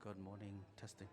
Good morning, testing.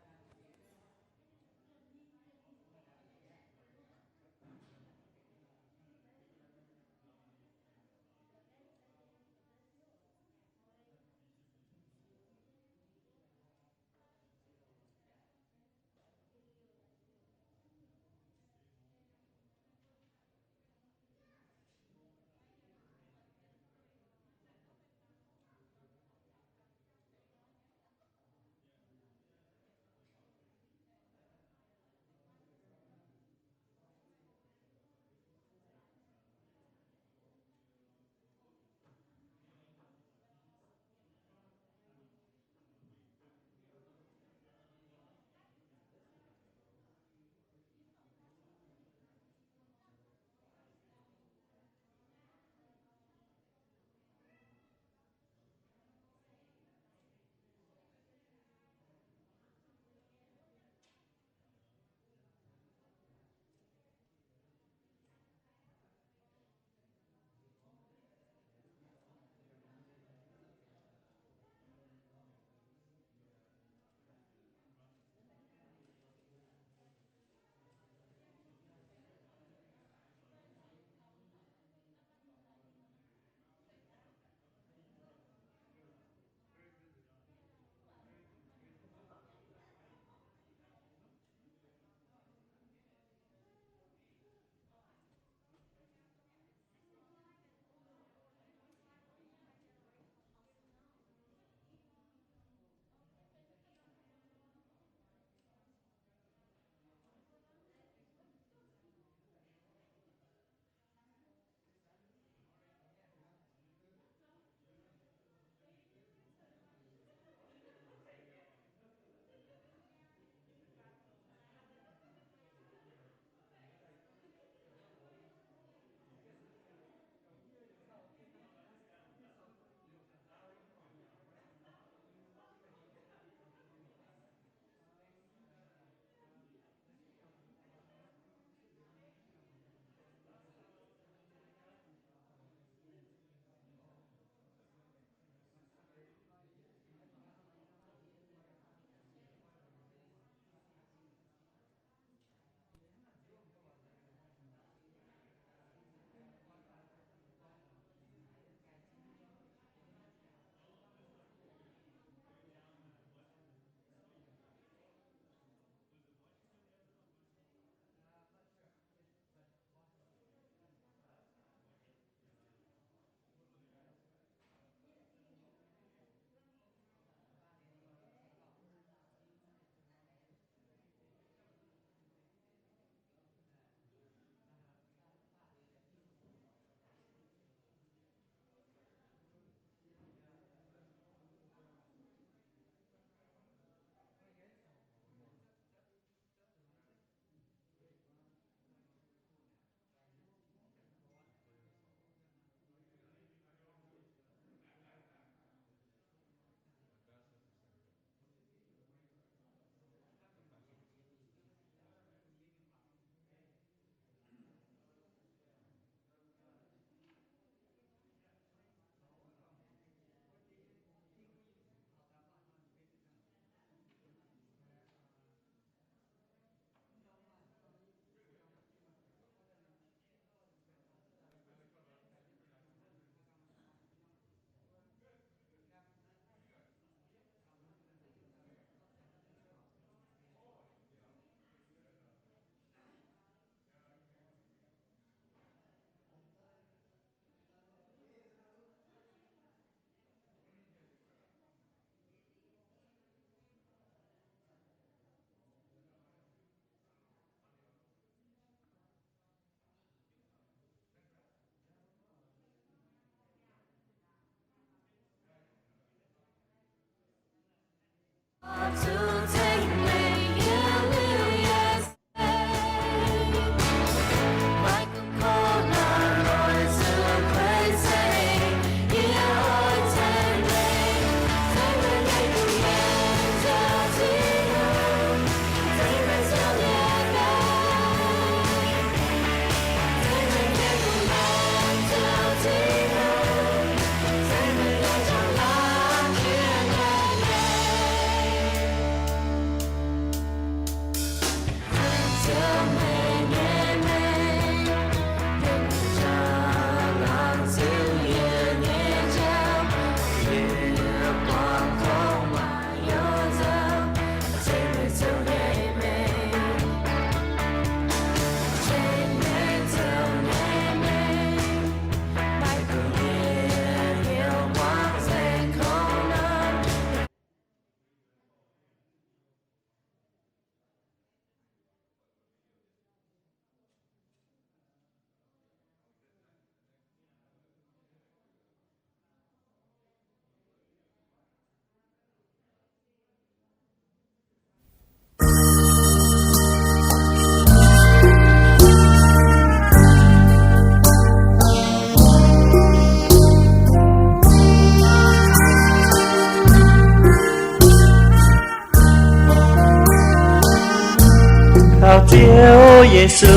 Ziouv Yesu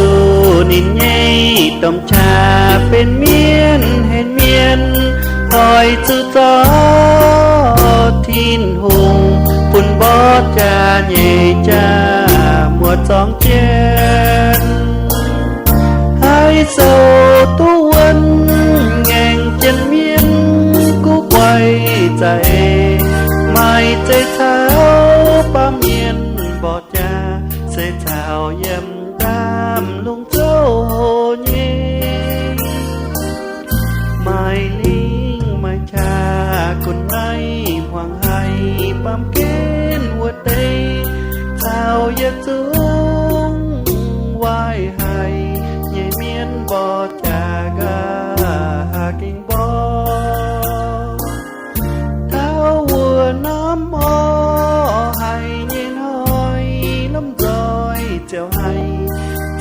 ninh nyei domh qaqv benx mienh henv mienh, oix zuqc zorqv Tin-Hungh bun mborqv jaax nyei jaax muoz zorng jienv. Haih zoux duqv wuonh ngaengc jienv mienh guv guaix za'eix, maaih zeiz caux baamh mienh mborqv jaax, se caux yiem ndaamv-lungh zouv nyei. Maaih lingh maaih qaqv gunv naaiv hmuangx haic baamh gen wuov deix, caux yietc zungv waaic haic nyei mienh mborqv jaax nqa'haav gengh mborqv. Taux wuov norm orqv haic nyei hnoi, lomh nzoih ziouc haic,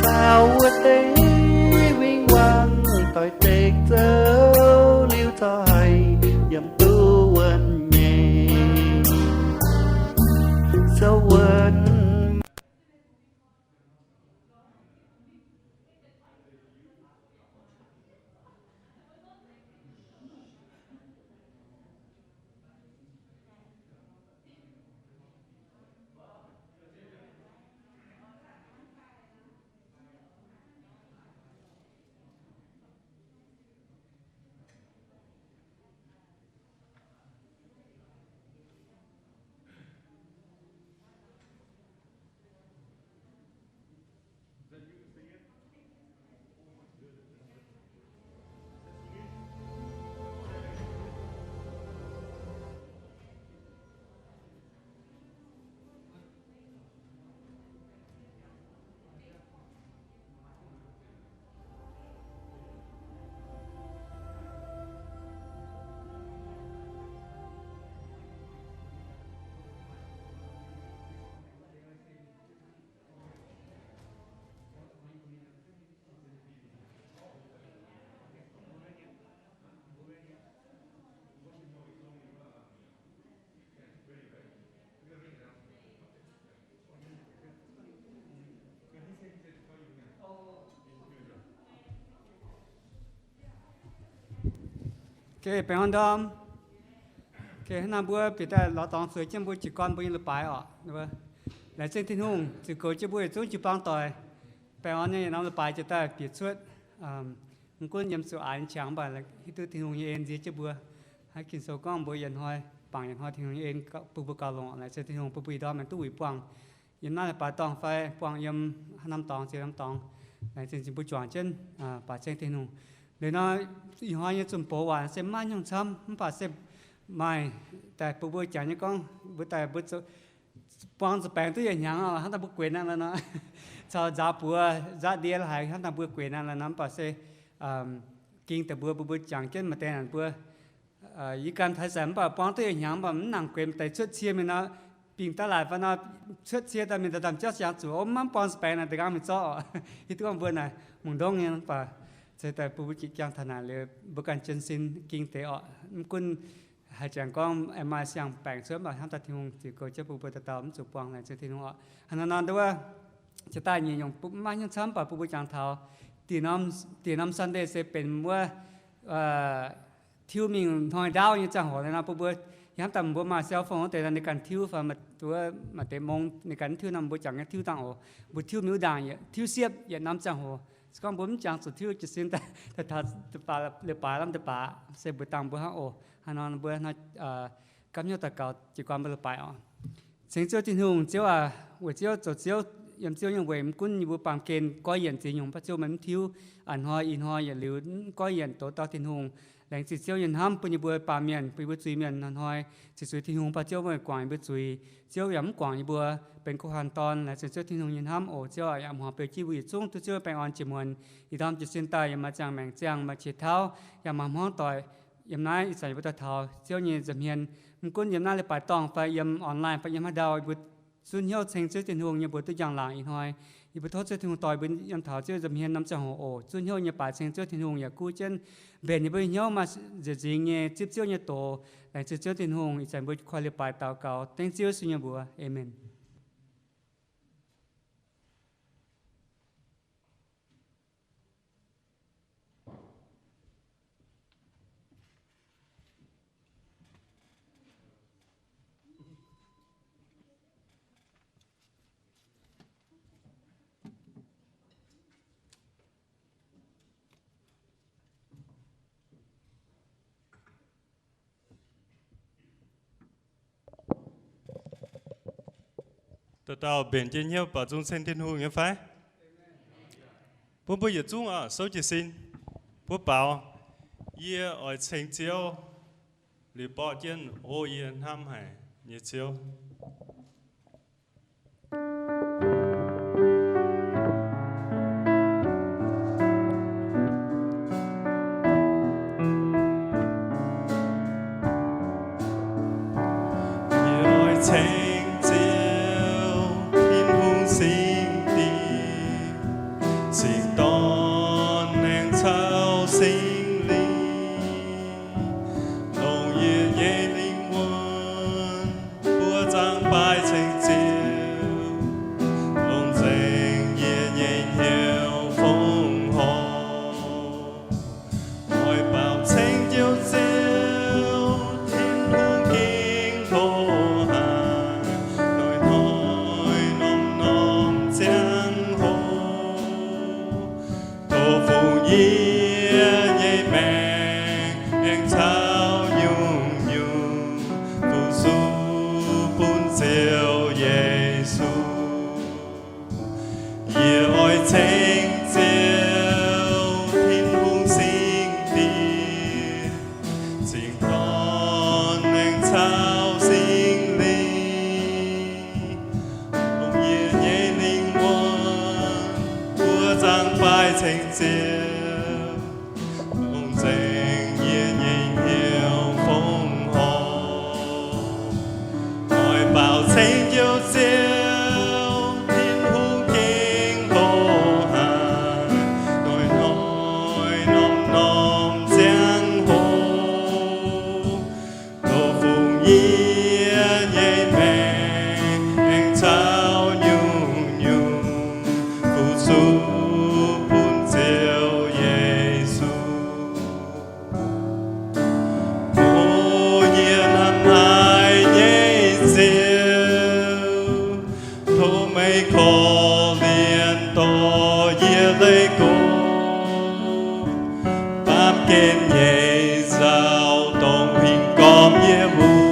caux wuov deix win-wangv doix-dekc zoux liuz corc haic yiem duqv wuonh nyei. Zoux wuonh Ok, baengh orn ndorm. Ok, hnangv naaiv mbuo bieqc daaih lorz dorngx zueiz jienv mbuo jiez gorn mbuo nyei leiz-baaix oc. Laengz zingh Tin-Hungh ziux goux jienv mbuo yietc zungv jiu-baang doic. Baengh orn nyei yietc norm leiz-baaix jiex daaih bieqc cuotv, mv gunv yiem ziouc aaix nyei qangx, mv baac hiuv duqv Tin-Hungh nyei en nzie jienv mbuo. Hnangv Ging-Sou gorngv mbuo yietc hnoi bangc yietc hnoi Tin-Hungh nyei en bun mbuo gauh longx. Laengz zingh Tin-Hungh bun mbuo ih ndorm aengx duqv wuic buangh yiem naaiv leiz-baaix dorngh fai buangh yiem haaix norm dorngx, ziex norm dorngx. Laengz zingh mbuo juangc jienv baaix ceng Tin-Hungh. Liuz nor, ih hnoi nyei zunh box waac se maiv nyungc camv, mv baac se maaih daaih bun mbuo jangx nyei gorngv mbuo daaih mbuo buangh zuqc baengx duqv yietc hnyangx oc, hnangv daaih mbuo guenx naaiv la'nor, caux nzaaux buoz nzaaux ndie haic, hnangv daaih mbuo guenx naaiv la'nor, mv baac se ging deix mbuo, mbuo, mbuo jangx jienv maaih deix naaic mbuo, yie ganh taaix zanc mv baac buangh duqv yietc hnyangx, mv baac mv nangc guenx deix cuotv cie mingh nor, bingh daaih laaix fai nor, cuotv cie daaih mingh daaih ndaamv-jauv siang zuqc, o, mv buangh zuqc baengx naaic da'nqaang mingh zorqv oc. Hiuv duqv gorngv mbuo naaic mungh ndongv nyei, mv baac se daaih bun mbuo jangx taux naaic liuz mbuo ganh jienv sin ging deix oc. Mv gunv haaix jangx gorngv maaih siang baengc cuotv, mv baac hnamv daaih Tin-Hungh ziux goux jienv bun mbuo dauh dauh mv zuqc buangh laengz zingh Tin-Hungh oc. Hnangv naaiv nor nduov, jiex daaih nyei nyungc maiv nyungc camv, mv baac bun mbuo jangx taux dieh norm, dieh norm Sunday se benx wuov tiuv mingh hnoi ndaauv nyei ziangh hoc nor, bun mbuo hnamv daaih mbuo maaih cell phone wuov deix nor, ninh ganh tiuv fai maaih deix mong ninh ganh tiuv nor, mbuo jangx nyei tiuv dangh oc. Mbuo tiuv miuv ndaangc yietc tiuv siepv yietc norm ziangh hoc. Se gorngv mbuo mv jangx zuqc tiuv jiez sin daaih taux leiz-baaix lamh deix baac se mbuox dangh mbuo hnangv oc. Hnangv nor mbuo gapv hnyouv daux gaux jiez gorn mbuo leiz-baaix oc. Ceng Ziouv Tin-Hungh, Ziouv aac, weic Ziouv zoux Ziouv, yiem Ziouv nyei weic mv gunv yie mbuo baamh gen goiv yienc ziex nyungc, baac Ziouv meih mv tiuv, a'hnoi ih hnoi yietc liuz mv goiv yienc douz dauh Tin-Hungh. Laengz zingh Ziouv nyei hnamv bun yie mbuo baamh mienh, bun yie mbuo zuiz-mienh hnoi-hnoi cingx zuiz Tin-Hungh, baac Ziouv meih guangc yie mbuo zuiz. Ziouv yaac mv guangc yie mbuo benx ko hwan dorn. Laengz zingh Ziouv Tin-Hungh nyei hnamv oc. Ziouv aac, yaac mv horpc beu jiv mbuo yietc zungv duqv Ziouv baengh orn jiex muonc. Ih ndorm jiez sin daaih yaac maaih ziangh maengc ziangh, maaih qiex tauv, yaac maaih hmuangv doic yiem naaiv ih zanc yie mbuo daaih taux Ziouv nyei nza'hmien. Mv gunv yiem naaiv leiz-baaix dorngh fai yiem online fai yiem haaix ndau, yie mbuo zunv hnyouv ceng Ziouv Tin-Hungh nyei mbuox duqv njang-laangc ih hnoi. Yie mbuo tov Ziouv Tin-Hungh dorh mbuo yiem taux Ziouv nza'hmien norm ziangh hoc oc. Zunv hnyouv nyei baaix ceng Ziouv Tin-Hungh yaac guv jienv mbenc yie mbuo hnyouv maaih nzieqc nzingx nyei zipv Ziouv nyei doz. Laengz zingh Ziouv Tin-Hungh. Ih zanc mbuo koi leiz-baaix daux gaux dengv Ziouv Yesu nyei mbuox. Aamen. Dauh dauh mbenc jienv hnyouv baaux nzung ceng Tin-Hungh nyei fai? Bun mbuo yietc zungv oc, souv jiez sin. Mbuo baaux, yie oix ceng Ziouv, liuz borqv jienv, O yie hnamv haic nyei Ziouv. Yie oix ceng Ziouv, Tin-Hungh Singx Diex, Singx Dorn aengx caux Singx Lingh, longc yie nyei lingh wuonh buo zaangc baaix ceng Ziouv, longc nzengc yie nyei hnyouv fongc horc. Oix baaux ceng Ziouv, Ziouv Tin-Hungh gengh hlo haic, hnoi-hnoi norm-norm ziangh hoc. Tov fungx yie nyei maengc aengx caux nyungc-nyungc fu-sux bun Ziouv Yesu. Yie oix ceng Ziouv, Tin-Hungh Singx Diex, Singx Dorn aengx caux Singx Lingh, longc yie nyei lingh wuonh buo zaangc baaix ceng Ziouv, longc nzengc yie nyei hnyouv fongc horc. Oix baaux ceng Ziouv, Ziouv Tin-Hungh gengh hlo haic, hnoi-hnoi norm-norm ziangh hoc. Tov fungx yie nyei maengc aengx caux nyungc-nyungc fu-sux bun Ziouv Yesu. O yie hnamv haic nyei Ziouv, tov meih korv-lienh dorh yie leih gorx, baamh gen nyei nzauh dongh huingx gormx yie wuov,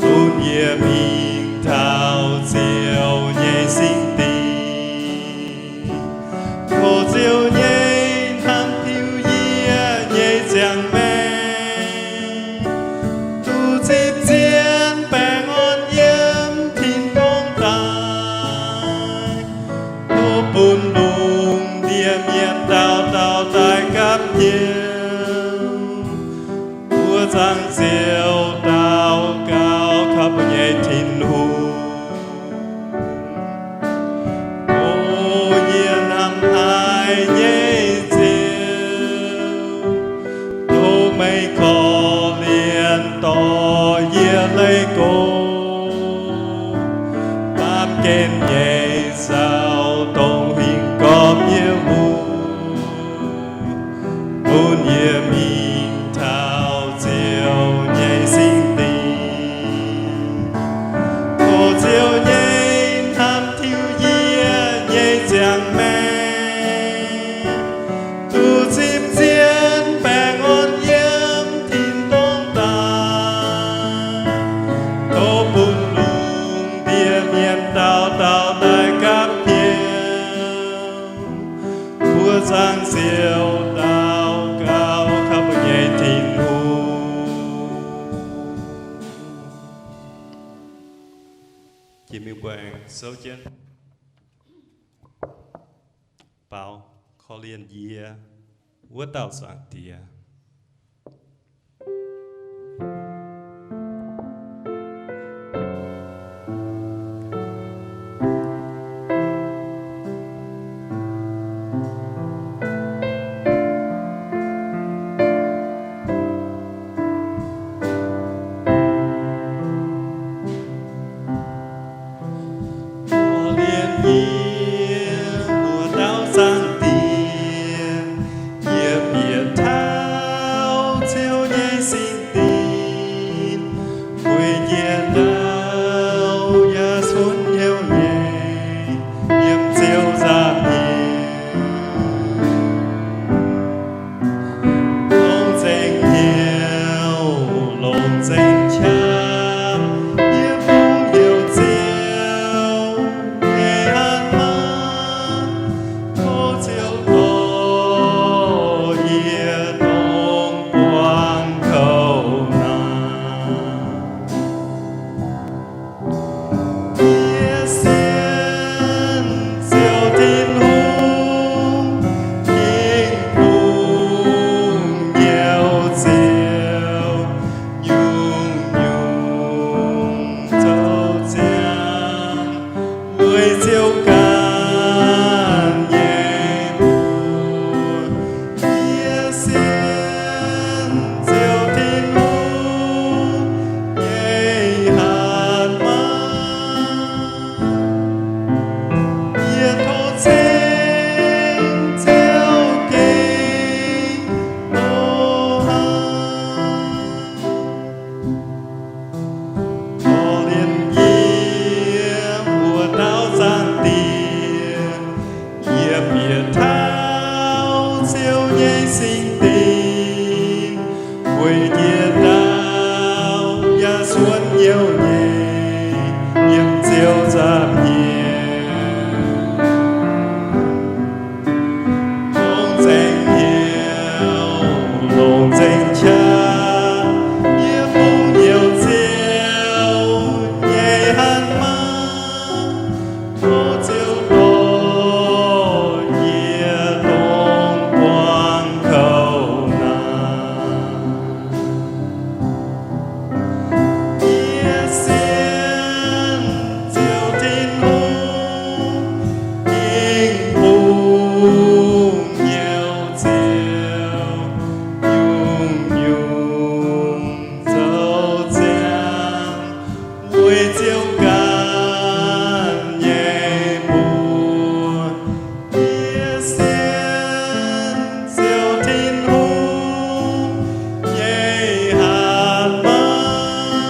bun yie mingh taux Ziouv nyei singx dinc. Tov Ziouv nyei hnamv tiuv yie nyei ziangh maengc, duqv zipv zien baengh orn yiem tin-dorngh daaih. Tov bun lungh ndiev mienh dauh dauh daaih gapv hnyouv. Mbuo zaangc Ziouv daux gaux, kaux mbuo nyei Tin-Hungh. O yie hnamv haic nyei Ziouv, tov meih korv-lienh dorh yie leih gorx, baamh gen nyei nzauh dongh huingx gormx yie wuov, bun yie mingh taux Ziouv nyei singx dinc. Tov Ziouv nyei hnamv tiuv yie nyei ziangh maengc, duqv zipv zien baengh orn yiem tin-dorngh daaih. Tov bun lungh ndiev mienh dauh dauh daaih gapv hnyouv. Mbuo zaangc Ziouv daux gaux, kaux mbuo nyei Tin-Hungh. Jiex mingh mbuo aengx souv jienv baaux korv-lienh yie wuov dauh Zaangc Diex. Korv-lienh yie, mbuo dauh Zaangc Diex, yie bieqc taux Ziouv nyei singx dinc, mueiz jiex ndau yaac cuotv hnyouv nyei, yiem Ziouv nza'hmien. Longc nzengc hnyouv, longc nzengc qaqv, yie bungx heuc Ziouv. Meih Ziouv ganh nyei mbuox, yie sienx Ziouv Tin-Hungh nyei hatc maaz. Yie tov ceng Ziouv gengh doh hnangv. Korv-lienh yie mbuox dauh Zaangc Diex, yie bieqc taux Ziouv nyei singx dinc, weic jiex ndaauv yaac suonc youh nyei yiem Ziouv nza'hmien. Longc nzengc hnyouv, longc nzengc qaqv, yie bungx hnyouv Ziouv nyei hatc maaz, tov Ziouv dorh yie dongh buangh kouv naaic. Yie sienx Ziouv Tin-Hungh, gengh bungx hnyouv Ziouv, nyungc-nyungc zoux ziangh, weic Ziouv ganh nyei mbuox. Yie sienx Ziouv Tin-Hungh nyei hatc maaz.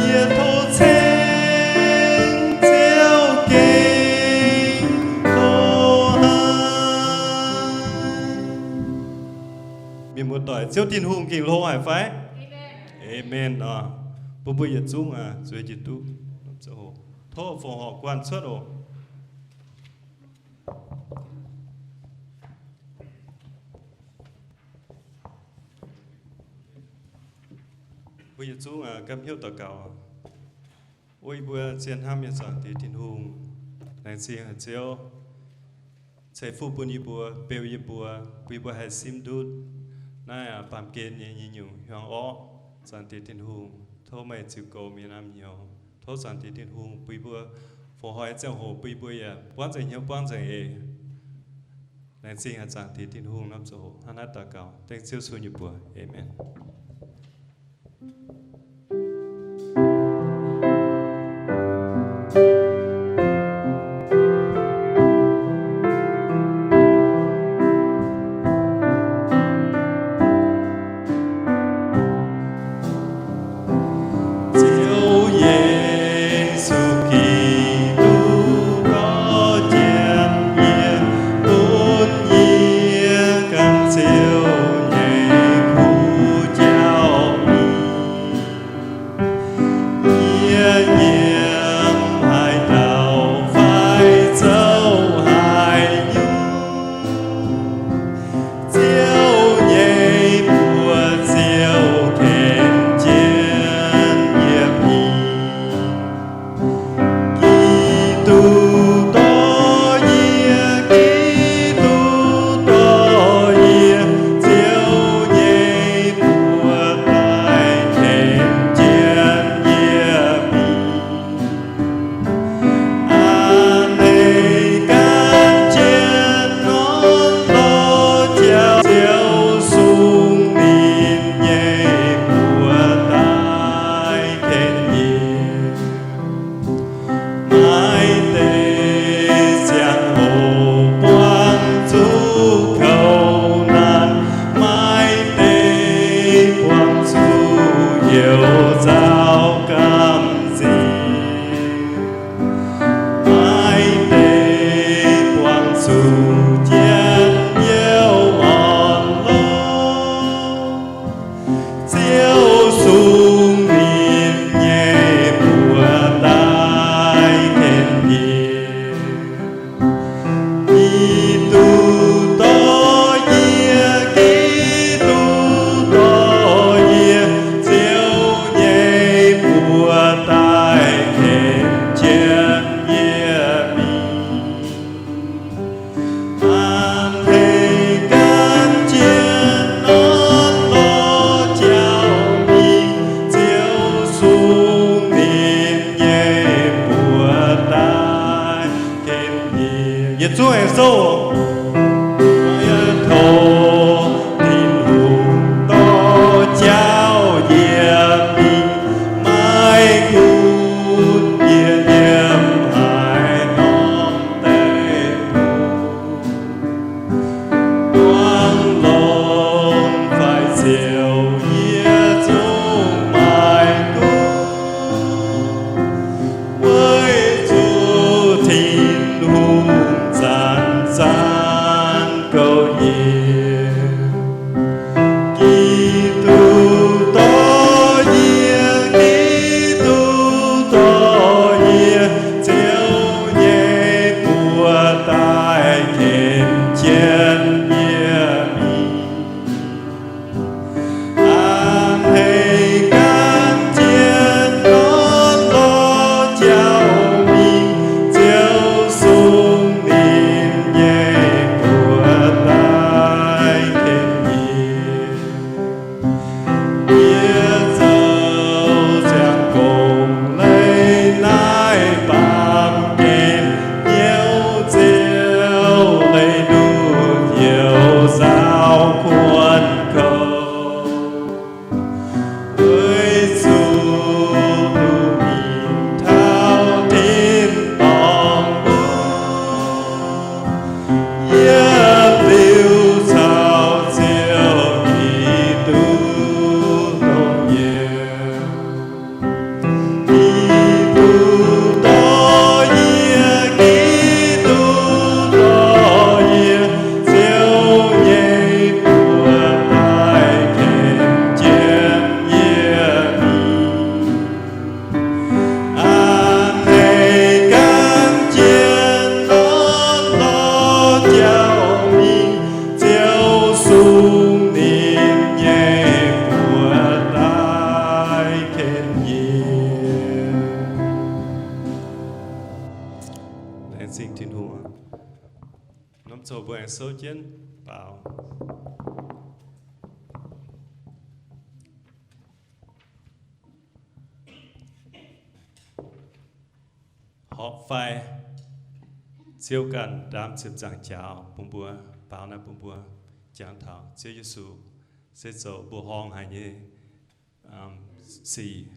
Yie tov ceng Ziouv gengh doh hnangv. Mienh muoz-doic, Ziouv Tin-Hungh gengh hlo haic fai? Amen oc. Bun mbuo yietc zungv zueiz jienv duqv. Tov fongc horc guanh cuotv oc. Mbuo yietc zungv gapv hnyouv daux gaux. O yie mbuo zien hnamv nyei Zaangc Diex Tin-Hungh, laengz zingh haic Ziouv, ceix fuqv bun yie mbuo, beu yie mbuo, bun yie mbuo haih simv ndutv naaiv baamh gen nyei nyei nyungc hiuang orqv. Zaangc Diex Tin-Hungh, tov meih ziux goux mienh nyei naamh nyouz. Tov Zaangc Diex Tin-Hungh bun yie mbuo fongc horc nyei ziangh hoc bun yie mbuo yaac buangv nzengc hnyouv buangv nzengc eix. Laengz zingh haic Zaangc Diex Tin-Hungh. Naaiv zuqc hoc hnangv naaiv daux gaux dengv Ziouv Yesu nyei mbuox. Amen. Ziouv Yesu Giduc, dorh jienv yie, bun yie ganh Ziouv nyei kuv jauv mingh. Yie yiem haaix dauh fai zoux haaix nyungc, Ziouv nyei buoz-zaux ken jienv yie mingh. Giduc dorh yie, Giduc dorh yie, Ziouv nyei buoz-zaux ken jienv yie mingh. Aa, meih ganh jienv norm lorz jauv, Ziouv sung ninh nyei buoz-zaux ken yie. Maaih deix Zungv aengx souv. Yie tov Tin-Hungh dorh jauv yie mingh, maiv gunv yie yiem haaix norm deic-bung. Buangv longx fai ziouc yie zungv maiv gunv, weic zuqc Tin-Hungh zanc-zanc goux yie. Giduc dorh yie, Giduc dorh yie, Ziouv nyei buoz-ndaaih ken jienv yie mingh. A'hneiv gan jienv norm lorz jauv mingh, Ziouv sung ninh nyei buoz-ndaaih ken yie. Yie zoux ziangh gong leiz naaiv baamh gen, Ziouv, Ziouv, leiz nduqc Ziouv saau kuonx kouv. Weic zuqc duqv mingh taux tin-dorngh wuov, yie liuz caux Ziouv Giduc dongh yie. Giduc dorh yie, Giduc dorh yie, Ziouv nyei buoz-ndaaih ken jienv yie mingh. A'hneiv gan jienv norm lorz jauv mingh, Ziouv sung ninh nyei buoz-ndaaih ken yie. Laengz zingh Tin-Hungh. Norm ziangh mbuo aengx souv jienv baaux. Horpc fai? Ziouv ganh ndaamv ziepc nzaangc jaax bun mbuo, baaux naaiv bun mbuo jangx taux Ziouv Yesu se zoux mbuoqc horngh haic nyei sic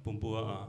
bun mbuo oc.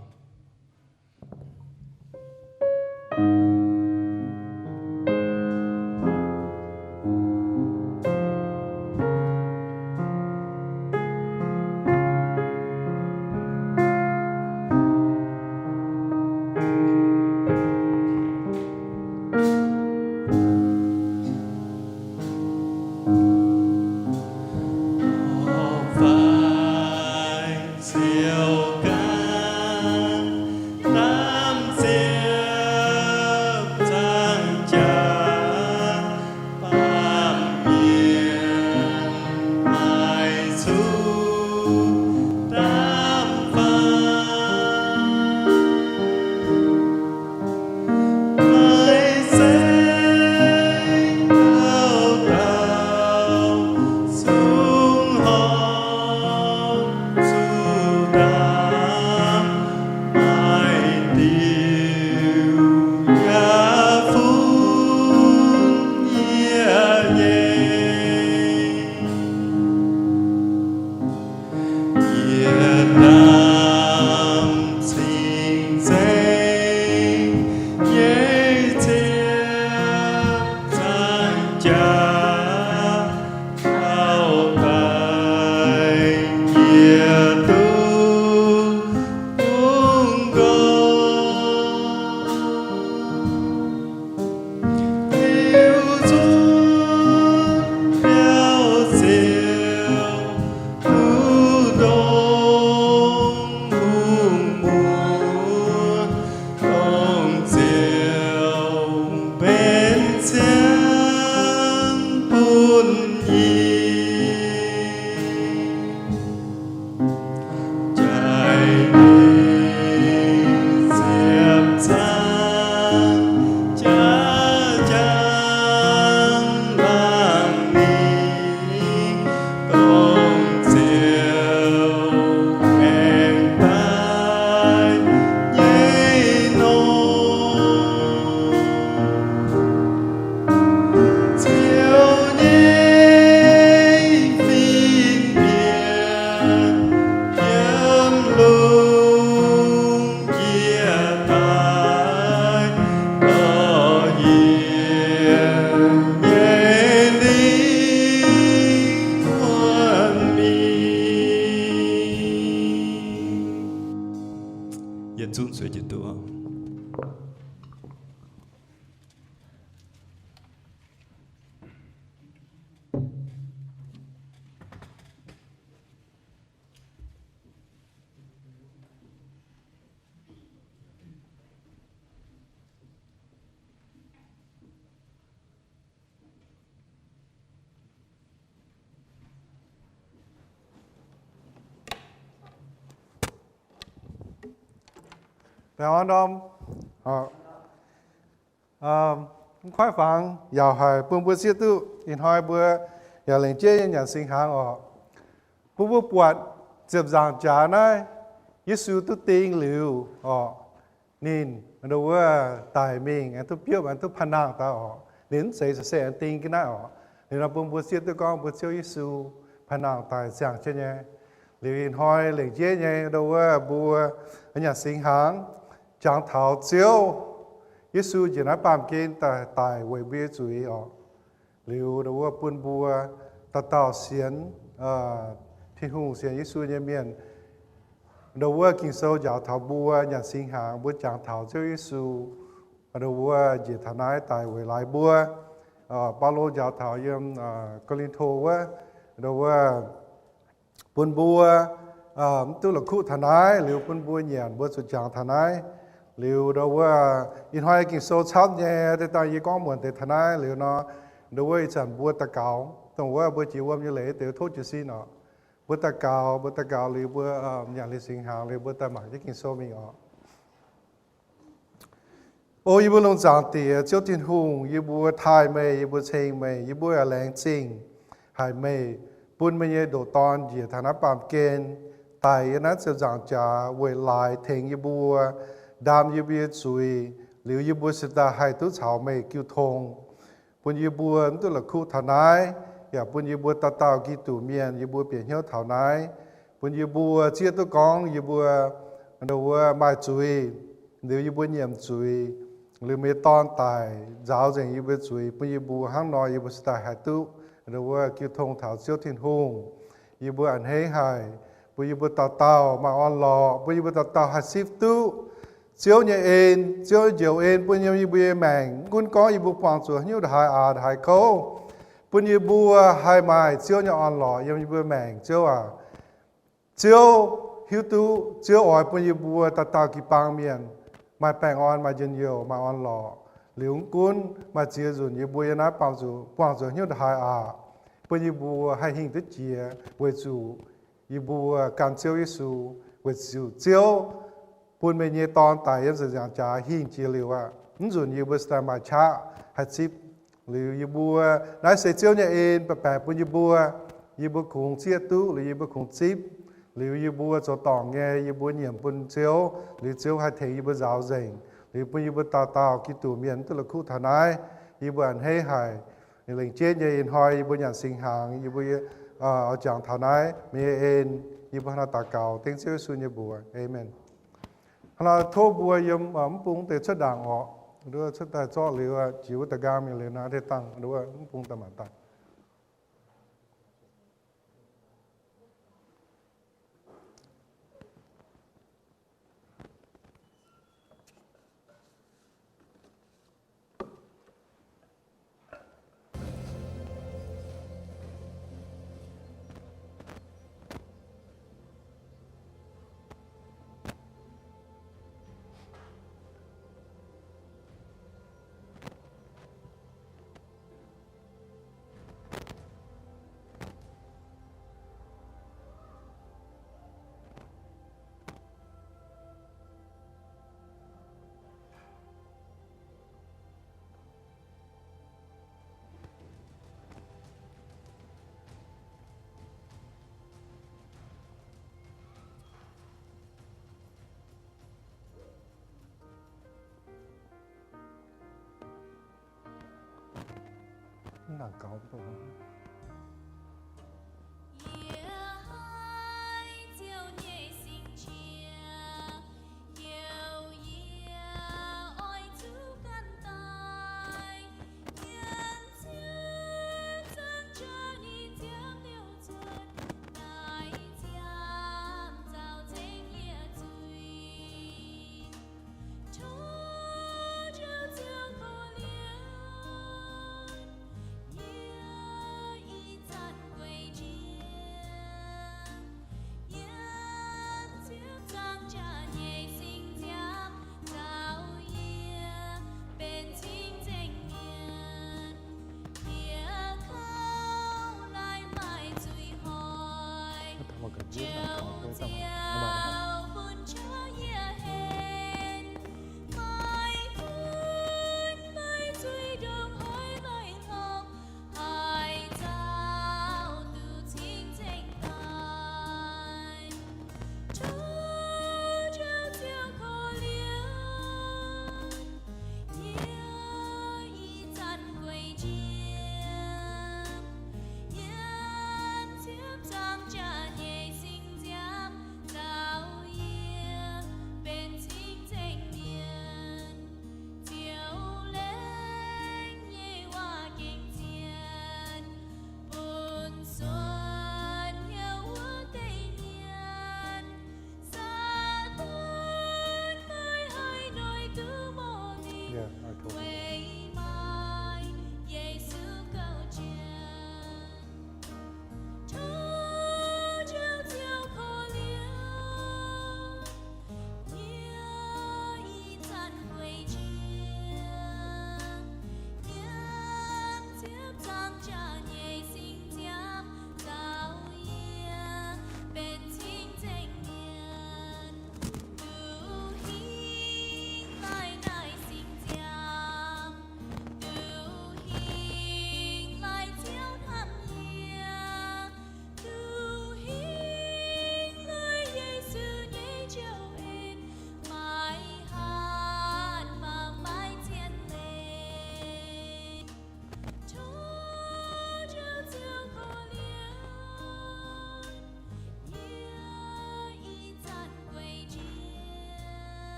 Baengh orn ndorm. Mv koiv fangx yaac haiz bun mbuo zieqv duqv ih hnoi mbuo yaac lengc jeiv nyei nyanc singx hnaangx oc. Bun mbuo buatc ziepc nzaangc jaax naaiv Yesu duqv ding liuz oc, ninh ndo wuov daic mingh aengx duqv biopv aengx duqv panh nangh daaih oc. Ninh mv zeiz se aengx ding ga'naaiv oc. Liuz nor bun mbuo zieqv duqv gorngv mbuo Ziouv Yesu panh nangh daic ziangh jienv nyei. Liuz ih hnoi lengc jeiv nyei ndo wuov mbuo nyanc singx hnaangx jangx taux Ziouv Yesu njiec naaiv baamh gen daaih daic weic mbuo nyei zuiz oc. Liuz ndo wuov bun mbuo dauh dauh sienx Tin-Hungh sienx Yesu nyei mienh, ndo wuov Ging-Sou njaaux taux mbuo nyanc singx hnaangx mbuo jangx taux Ziouv Yesu ndo wuov njiec taux naaiv daic weic laaix mbuo. Baulo njaaux taux yiem Ko^lin^to wuov, ndo wuov bun mbuo mv duqv la'kuqv taux naaiv, liuz bun mbuo nyanc mbuo zuqc jangx taux naaiv. Liuz ndo wuov ih hnoi Ging-Sou camv nyei, deix dangh yie gorngv muonc deix taux naaiv liuz nor, ndo wuov ih zanc mbuo daux gaux, dongh wuov mbuo jiex wuom nyei leiz deix tov jiez sin oc. Mbuo daux gaux, mbuo daux gaux liuz mbuo nyanc liuz singx hnaangx liuz mbuo daaih mangc jienv Ging-Sou mingh oc. O yie mbuo lungh zaangc Diex, Ziouv Tin-Hungh, yie mbuo taaih meih, yie mbuo ceng meih, yie mbuo yaac laengz zingh haic meih bun meih nyei ndoqc Dorn njiec taux naaiv baamh gen, daic yiem naaiv ziepc nzaangc jaax weic laaix tengx yie mbuo, ndaam yie mbuo nyei zuiz, liuz yie mbuo se daaih haih duqv caux meih jiu tong. Bun yie mbuo mv duqv la'kuqv taux naaiv, yaac bun yie mbuo dauh dauh Giduc mienh yie mbuo bieqc hnyouv taux naaiv. Bun yie mbuo zieqv duqv gorngv yie mbuo ndo wuov maaih zuiz, liuz yie mbuo nyiemc zuiz, liuz meih nyei Dorn daic nzaaux nzengc yie mbuo zuiz, bun yie mbuo hnangv nor yie mbuo se daaih haih duqv ndo wuov jiu tong taux Ziouv Tin-Hungh. Yie mbuo a'hneiv haic, bun yie mbuo dauh dauh maaih orn-lorqc, bun yie mbuo dauh dauh haih zipv duqv Ziouv nyei en, Ziouv nyei njoux en bun yiem yie mbuo nyei maengc. Mv gunv gorngv yie mbuo buangh zuqc haaix nyungc ndongc haaix aqc ndongc haaix kouv, bun yie mbuo haih maaih Ziouv nyei orn-lorqc yiem yie mbuo maengc, Ziouv aac. Ziouv hiuv duqv Ziouv oix bun yie mbuo dauh dauh jiu-baang mienh maaih baengh orn, maaih njien-youh, maaih orn-lorqc. Liuz mv gunv maaih ziex nzunc yie mbuo yiem naaiv buangh zuqc, buangh zuqc haaix nyungc ndongc haaix aqc, bun yie mbuo haih hingh duqv jiex weic zuqc yie mbuo gan Ziouv Yesu, weic zuqc Ziouv bun meih nyei Dorn daic yiem ziepc nzaangc jaax hingh jiex liuz aqv. Mv nzunc yie mbuo se daaih maaih qaqv haih zipv. Liuz yie mbuo, naaiv se Ziouv nyei en baeqc baeqc bun yie mbuo. Yie mbuo kungx zieqv duqv liuz yie mbuo kungx zipv. Liuz yie mbuo zoux dorngc nyei yie mbuo nyiemc bun Ziouv, liuz Ziouv haih tengx yie mbuo nzaaux nzengc, liuz bun yie mbuo dauh dauh Giduc mienh mv duqv la'kuqv taux naaiv. Yie mbuo a'hneiv haic, lengc jeiv nyei ih hnoi yie mbuo nyanc singx hnaangx, yie mbuo oix jangx taux naaiv meih nyei en. Yie mbuo hnangv naaiv daux gaux dengv Ziouv Yesu nyei mbuox, aamen. Hnangv naaiv tov mbuo yiem mv bung deix cuotv ndaangc orqc, nduov cuotv daaih zorqv liuz jiex wuov da'nqaang mingh liuz naaiv deix dangh nduov mv bung daaih mangc daaih.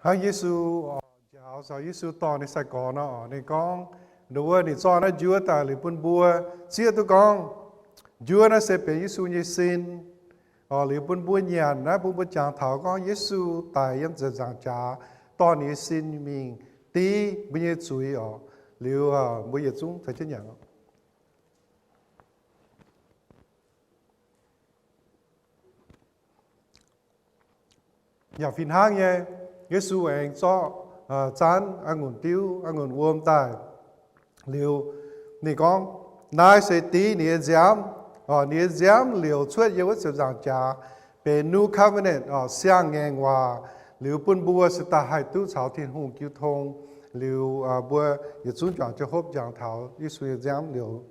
Hnangv Yesu, njaaux caux Yesu dorh ninh sai-gorx nor, ninh gorngv, nduov wuov ninh zorqv naaiv njuov daaih liuz bun mbuo zieqv duqv gorngv, njuov naaiv se benx Yesu nyei sin. Liuz bun mbuo nyanc naaiv, bun mbuo jangx taux gorngv Yesu daic yiem ziepc nzaangc jaax, dorh ninh nyei sin mingh div mbuo nyei zuiz oc. Liuz mbuo yietc zungv caux jienv nyanc. Yaac fih hnangv nyei, Yesu aengx zorqv zanv a'ngunc diuv, a'ngunc wuom daaih. Liuz ninh gorngv, naaiv se div ninh nyei nziaamv. Ninh nyei nziaamv liouc cuotv yiem wuov ziepc nzaangc jaax, benx new covenant, siang-ngaengc waac. Liuz bun mbuo se daaih haih duqv caux Tin-Hungh jiu tong. Liuz mbuo yietc zungv juangc jienv hopv njangx taux Yesu nyei nziaamv liouc.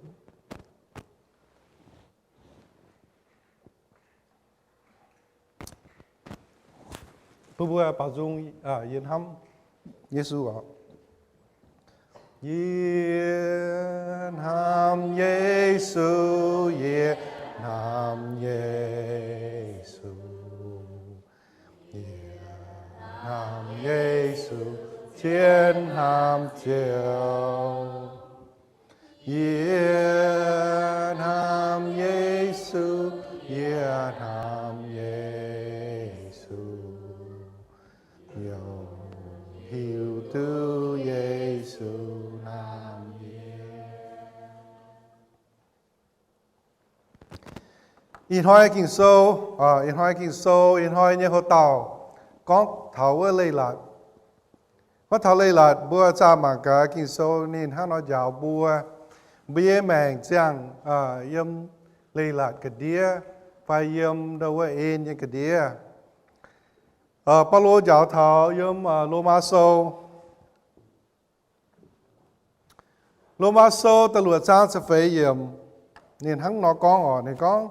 Bun mbuo baaux nzung yie hnamv Yesu oc. Yie hnamv Yesu, yie hnamv Yesu. Yie hnamv Yesu, zien hnamv Ziouv. Yie hnamv Yesu, yie hnamv Yesu, yie hiuv duqv Yesu hnamv yie. Ih hnoi Ging-Sou, ih hnoi Ging-Sou, ih hnoi nyei hoc dauh gorngv taux wuov leiz-latc. Gorngv taux leiz-latc, mbuo zaah mangc gaax Ging-Sou ninh hnangv nor njaaux mbuo. Mbuo nyei maengc ziangh yiem leiz-latc ga'ndiev fai yiem ndau wuov en nyei ga'ndiev. Baulo njaaux taux yiem Lomaa Sou, Lomaa Sou da'luoqc zaang ziepc feix yiemc, ninh hnangv nor gorngv oc. Ninh gorngv,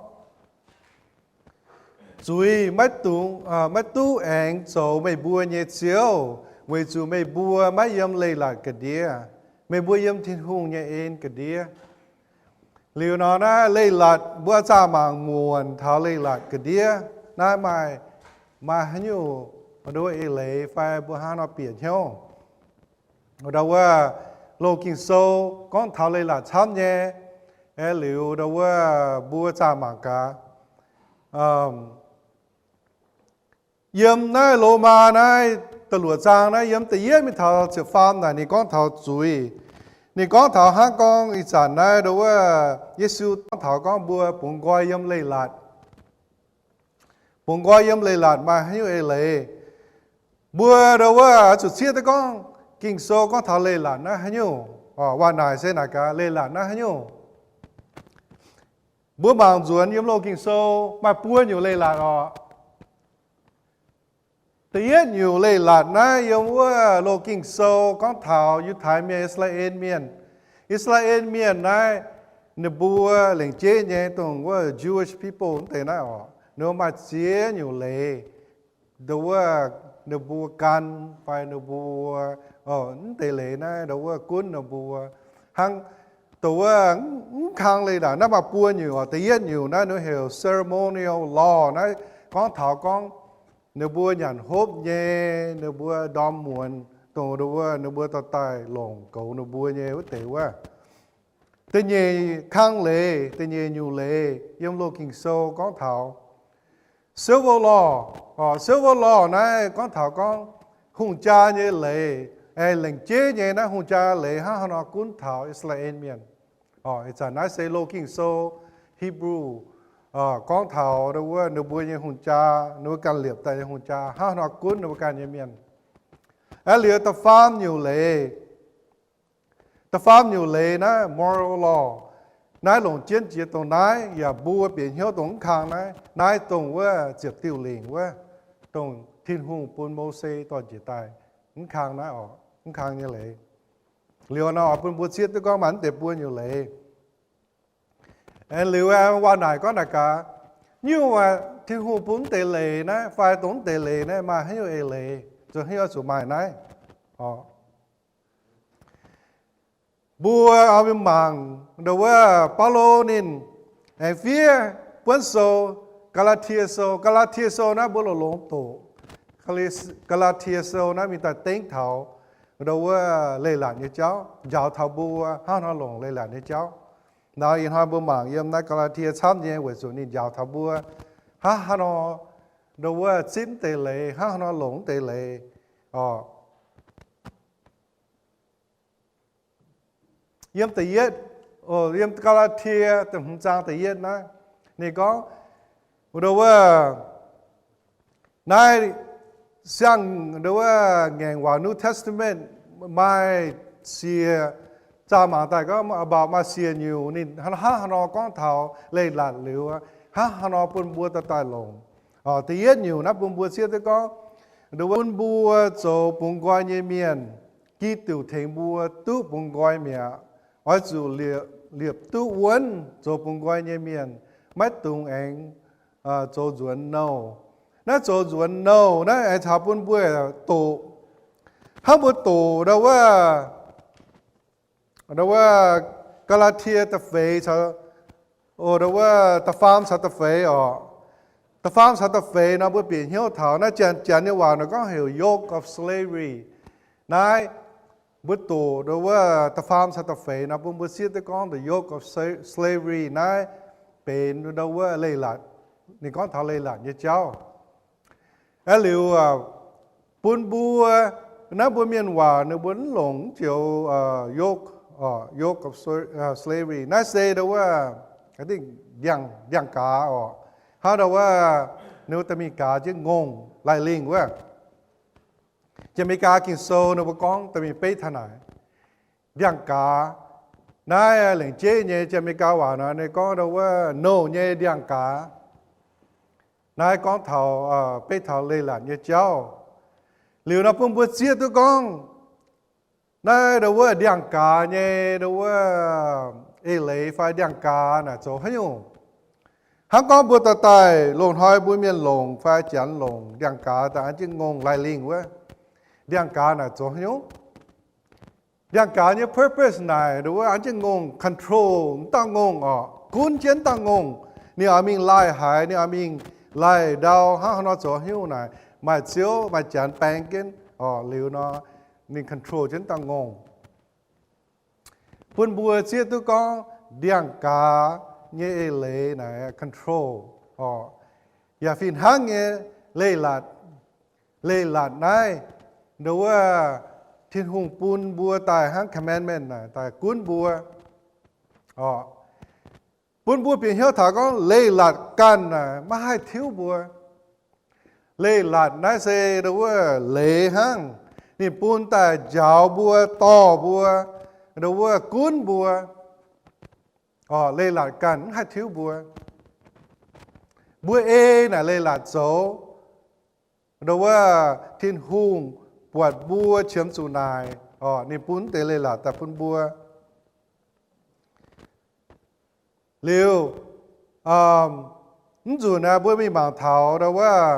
zuiz maiv duqv aengx zoux meih mbuo nyei ziouv, weic zuqc meih mbuo maiv yiem leiz-latc ga'ndiev. Meih mbuo yiem Tin-Hungh nyei en ga'ndiev. Liuz nor naaiv leiz-latc mbuo zaah mangc muonc taux leiz-latc ga'ndiev naaiv maaih, maaih haaix nyungc eix leiz fai mbuo hnangv nor bieqc hnyouv. Ndau wuov loz Ging-Sou gorngv taux leiz-latc camv nyei. Aeqv, liuz ndau wuov mbuo zaah mangc gaax. Yiem naaiv Lomaa naaiv da'luoqc zaang naaiv, yiem da'yietv mingh taux ziepc faam naaic ninh gorngv taux zuiz. Ninh gorngv taux hnangv gorngv ih zanc naaiv ndau wuov Yesu gorngv taux gorngv mbuo bungx nqoi yiem leiz-latc. Bungx nqoi yiem leiz-latc maaih haaix nyungc eix leiz. Mbuo ndau wuov zuqc zieqv duqv gorngv Ging-Sou gorngv taux leiz-latc naaiv haaix nyungc. Waac naaic se naaic gaax, leiz-latc naaiv haaix nyungc. Mbuo mangc nzuonx yiem loz Ging-Sou maaih buo nyungc leiz-latc oc. Da'yietv nyungc leiz-latc naaiv yiem wuov loz Ging-Sou gorngv taux Yiutai Mienh, I^saa^laa^en Mienh. I^saa^laa^en Mienh naaiv, ninh mbuo lengc jeiv nyei dongh wuov Jewish people wuov deix naaiv oc, ninh mbuo maaih ziex nyungc leiz. Ndau wuov ninh mbuo gan fai ninh mbuo, wuov deix leiz naaiv ndau wuov gunv ninh mbuo hnangv. Ndau wuov mv kang leiz-latc naaiv maaih buo nyungc oc. Da'yietv nyungc naaiv ninh heuc ceremonial law naaiv, gorngv taux gorngv ninh mbuo nyanc hopv nyei, ninh mbuo ndorm muonz dongh ndau wuov ninh mbuo dorh daaih longc goux ninh mbuo nyei wuov deix wuov. Da'nyeic kang leiz, da'nyeic nyungc leiz yiem loz Ging-Sou gorngv taux civil law. Civil law naaiv gorngv taux gorngv hungh jaa nyei leiz, aengx lengc jeiv nyei naaiv hungh jaa leiz hnangv haaix nor gunv taux I^saa^laa^en Mienh. Ih zanc naaiv se loz Ging-Sou Hebrew gorngv taux ndau wuov ninh mbuo nyei hungh jaa, ninh mbuo ganh liepc daaih nyei hungh jaa hnangv haaix nor gunv ninh mbuo ganh nyei mienh. Aeqv, liuz da'faam nyungc leiz, da'faam nyungc leiz naaiv moral law, naaiv longc jienv jiex dongh naaiv, yaac mbuo bieqc hnyouv dongh mv kang naaiv, naaiv dongh wuov ziepc diuh lingc wuov, dongh Tin-Hungh bun Mose dorh njiec daaih, mv kang naaiv oc, mv kang nyei leiz. Liuz nor oix bun mbuo zieqv duqv gorngv maaih mv deix buo nyungc leiz. Aeqv, liuz waac naaic gorngv naaic gaax, nyungc Tin-Hungh bun mv deix leiz naaiv fai dongh mv deix leiz naaiv maaih haaix nyungc eix leiz, zoux haaix nyungc zuqc maaih naaiv. Mbuo mangc ndau wuov Baulo ninh aengx fiev buonv sou, Gaa^laa^tie Sou. Gaa^laa^tie Sou naaiv mbuo longx-longx doqc. Gaa^laa^tie Sou naaiv mingh daaih dengv taux ndo wuov leiz-latc nyei jauv, njaaux taux mbuo hnangv haaix nor longc leiz-latc nyei jauv. Naaiv ih hnoi mbuo mangc yiem naaiv Gaa^laa^tie camv nyei weic zuqc ninh njaaux taux mbuo hnangv haaix nor ndo wuov zipv deix leiz, hnangv haaix nor longc deix leiz oc. Yiem da'yietv, yiem Gaa^laa^tie da'hmz zaang da'yietv naaiv, ninh gorngv ndo wuov naaiv siang ndo wuov ngaengc waac New Testament maaih siec, zaah mangc daaih gorngv about maaih siec nyungc ninh hnangv haaix nor gorngv taux leiz-latc liuz, hnangv haaix nor bun mbuo daaih daaih longc. Da'yietv nyungc naaiv bun mbuo zieqv duqv gorngv ndo wuov bun mbuo zoux bungx nqoi nyei mienh, Giduc tengx mbuo duqv bungx nqoi mi'aqv. Oix zuqc liepc duqv wuonv zoux bungx nqoi nyei mienh, maiv dungx aengx zoux nzuonx nouh. Naaiv zoux nzuonx nouh naaiv aengx caux bun mbuo doqc. Hnangv mbuo doqc ndo wuov, ndo wuov Gaa^laa^tie da'feix caux, ndo wuov da'faam caux da'feix oc. Da'faam caux da'feix nor mbuo bieqc hnyouv taux naaiv janx, janx nyei waac nor gorngv heuc yoke of slavery. Naaiv mbuo doqc ndo wuov da'faam caux da'feix nor bun mbuo zieqv duqv gorngv the yoke of slavery naaiv benx ndo wuov leiz-latc. Ninh gorngv taux leiz-latc nyei jauv. Aeqv, liuz bun mbuo, naaiv mbuo mienh waac ninh mbuo mv longc joux yoke, yoke of slavery. Naaiv se ndo wuov ndiangx-gaaz oc. Hnangv ndo wuov ninh mbuo da'mingh gaaz jienv ngongh, lai lingh wuov. Janx-Meigaa Ging-Sou ninh mbuo gorngv da'mingh beiv taux naaic, ndiangx-gaaz. Naaiv lengc jeiv nyei Janx-Meigaa waac nor ninh gorngv ndo wuov nouh nyei ndiangx-gaaz. Naaiv gorngv taux, beiv taux leiz-latc nyei jauv. Liuz nor bun mbuo zieqv duqv gorngv naaiv ndo wuov ndiangx-gaaz nyei ndo wuov eix leiz fai ndiangx-gaaz naaic zoux haaix nyungc. Hnangv gorngv mbuo daaih daaih loz-hnoi mbuo mienh longc fai janx longc ndiangx-gaaz daaih an jienv ngongh lai lingh wuov, ndiangx-gaaz naaic zoux haaix nyungc? Ndiangx-gaaz nyei purpose naaic ndo wuov an jienv ngongh control wuov dauh ngongh oc, gunv jienv dauh ngongh. Ninh oix mingh lai haaix, ninh oix mingh lai ndau, hnangv haaix nor zoux haaix nyungc naaic, maaih ziouv maaih janx baeng jienv oc. Liuz nor ninh control jienv dauh ngongh. Bun mbuo zieqv duqv gorngv ndiangx-gaaz nyei eix leiz naaic control oc. Yaac fih hnangv nyei, leiz-latc, leiz-latc naaiv ndo wuov Tin-Hungh bun mbuo daaih hnangv commandment naaic daaih gunv mbuo oc. Bun mbuo bieqc hnyouv taux gorngv leiz-latc ganh naaic maiv haih tiuv mbuo. Leiz-latc naaiv se ndo wuov leiz hnangv, ninh bun daaih njaaux mbuo, dorh mbuo, ndo wuov gunv mbuo oc. Leiz-latc ganh mv haih tiuv mbuo. Mbuo ei naaic leiz-latc zoux, ndo wuov Tin-Hungh buatc mbuo qiemx zuqc naaic oc, ninh bun deix leiz-latc daaih bun mbuo. Liuz, mv nzunc naaiv mbuo mingh mangc taux ndo wuov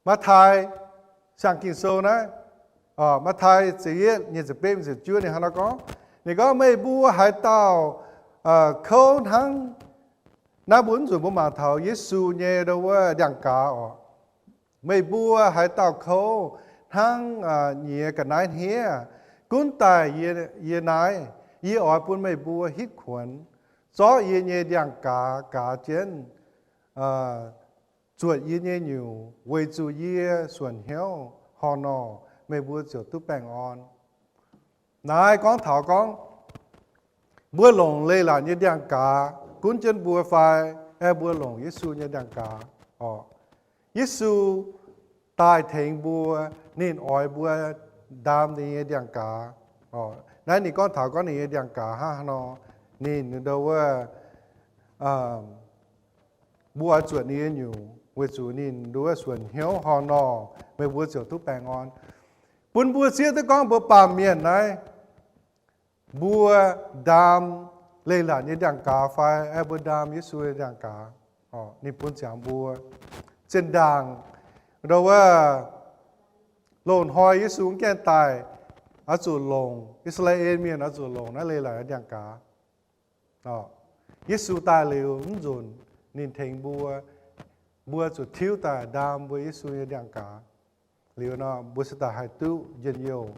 Matv^taai, siang Ging-Sou naaiv, Matv^taai ziepc yietv, nyic ziepc betv, ziepc juov, ninh hnangv naaiv gorngv, ninh gorngv, meih mbuo haaix dauh kouv hnangv, naaiv mbuo mv nzunc mbuo mangc taux Yesu nyei ndo wuov ndiangx-gaaz oc. Meih mbuo haaix dauh kouv hnangv nyiex ga'naaiv hniev, gunv daaih yie naaiv, yie oix bun meih mbuo hitv kuonx, zorqv yie nyei ndiangx-gaaz gaaz jienv, zuotc yie nyei nyungc, weic zuqc yie suonc hnyouv horh nor, meih mbuo ziouc duqv baengh orn. Naaiv gorngv taux gorngv mbuo longc leiz-latc nyei ndiangx-gaaz gunv jienv mbuo fai aengx mbuo longc Yesu nyei ndiangx-gaaz oc. Yesu daaih tengx mbuo, ninh oix mbuo ndaam ninh nyei ndiangx-gaaz oc. Naaiv ninh gorngv taux gorngv ninh nyei ndiangx-gaaz hnangv haaix nor, ninh ndo wuov, mbuo oix zuotc ninh nyei nyungc weic zuqc ninh ndo wuov suonc hnyouv horh nor, meih mbuo ziouc duqv baengh orn. Bun mbuo zieqv duqv gorngv mbuo baamh mienh naaiv, mbuo ndaam leiz-latc nyei ndiangx-gaaz fai aengx mbuo ndaam Yesu nyei ndiangx-gaaz, ninh bun ziangx mbuo. Zinh ndaangc ndo wuov loz-hnoi Yesu mv gaengh daaih, oix zuqc longc, I^saa^laa^en Mienh oix zuqc longc naaiv leiz-latc nyei ndiangx-gaaz. Yesu daaih liuz mv nzunc ninh tengx mbuo mbuo zuqc tiuv daaih ndaam mbuo Yesu nyei ndiangx-gaaz. Liuz nor mbuo se daaih haih duqv njien-youh,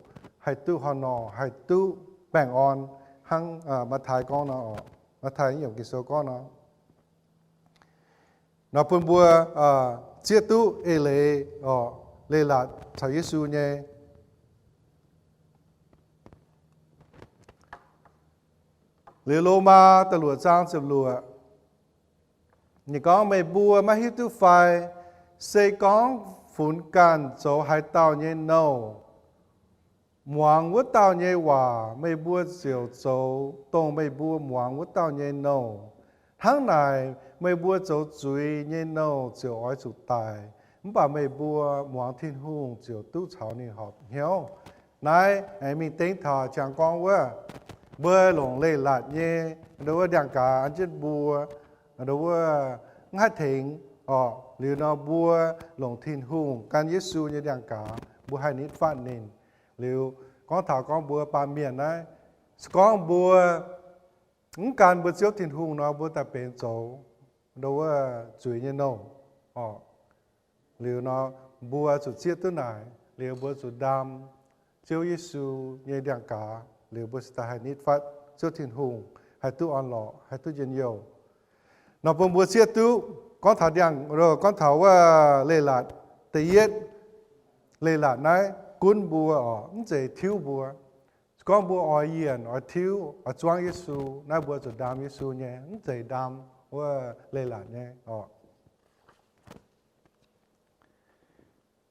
haih duqv horh norh, haih duqv baengh orn, hnangv Matv^taai gorngv nor, Matv^taai nyei Ging-Sou gorngv nor, nor bun mbuo zieqv duqv eix leiz, leiz-latc caux Yesu nyei. Liuz Lomaa da'luoqc zaang ziepc luoqc, ninh gorngv, meih mbuo maiv hiuv duqv fai, se gorngv funx ganh zoux haaix dauh nyei nouh, muangx wuov dauh nyei waac, meih mbuo ziouc zoux dongh meih mbuo muangx wuov dauh nyei nouh. Hnangv naaic, meih mbuo zoux zuiz nyei nouh ziouc oix zuqc daic, mv baac meih mbuo muangx Tin-Hungh ziouc duqv caux ninh horpc hnyouv. Naaiv mingh dengv taux ziangx gorngv wuov, mbuo longc leiz-latc nyei, ndo wuov ndiangx-gaaz an jienv mbuo, ndo wuov mv haih tengx orqc. Liuz nor mbuo longc Tin-Hungh gan Yesu nyei ndiangx-gaaz, mbuo haih nitv fatv ninh. Liuz gorngv taux gorngv mbuo baamh mienh naaiv, se gorngv mbuo mv gan mbuo Ziouv Tin-Hungh nor, mbuo daaih benx zoux ndo wuov zuiz nyei nouh orqc. Liuz nor mbuo zuqc zieqv duqv naaic, liuz mbuo zuqc ndaam Ziouv Yesu nyei ndiangx-gaaz, liuz mbuo se daaih haih nitv fatv Ziouv Tin-Hungh, haih duqv orn-lorqc, haih duqv njien-youh. Nor bun mbuo zieqv duqv gorngv taux ndiangx, gorngv taux wuov leiz-latc, da'yietv leiz-latc naaiv gunv mbuo orqc, mv zeiz tiuv mbuo. Gorngv mbuo oix yienh, oix tiuv, oix zuangv Yesu, naaiv mbuo zuqc ndaam Yesu nyei, mv zeiz ndaam wuov leiz-latc nyei orqc.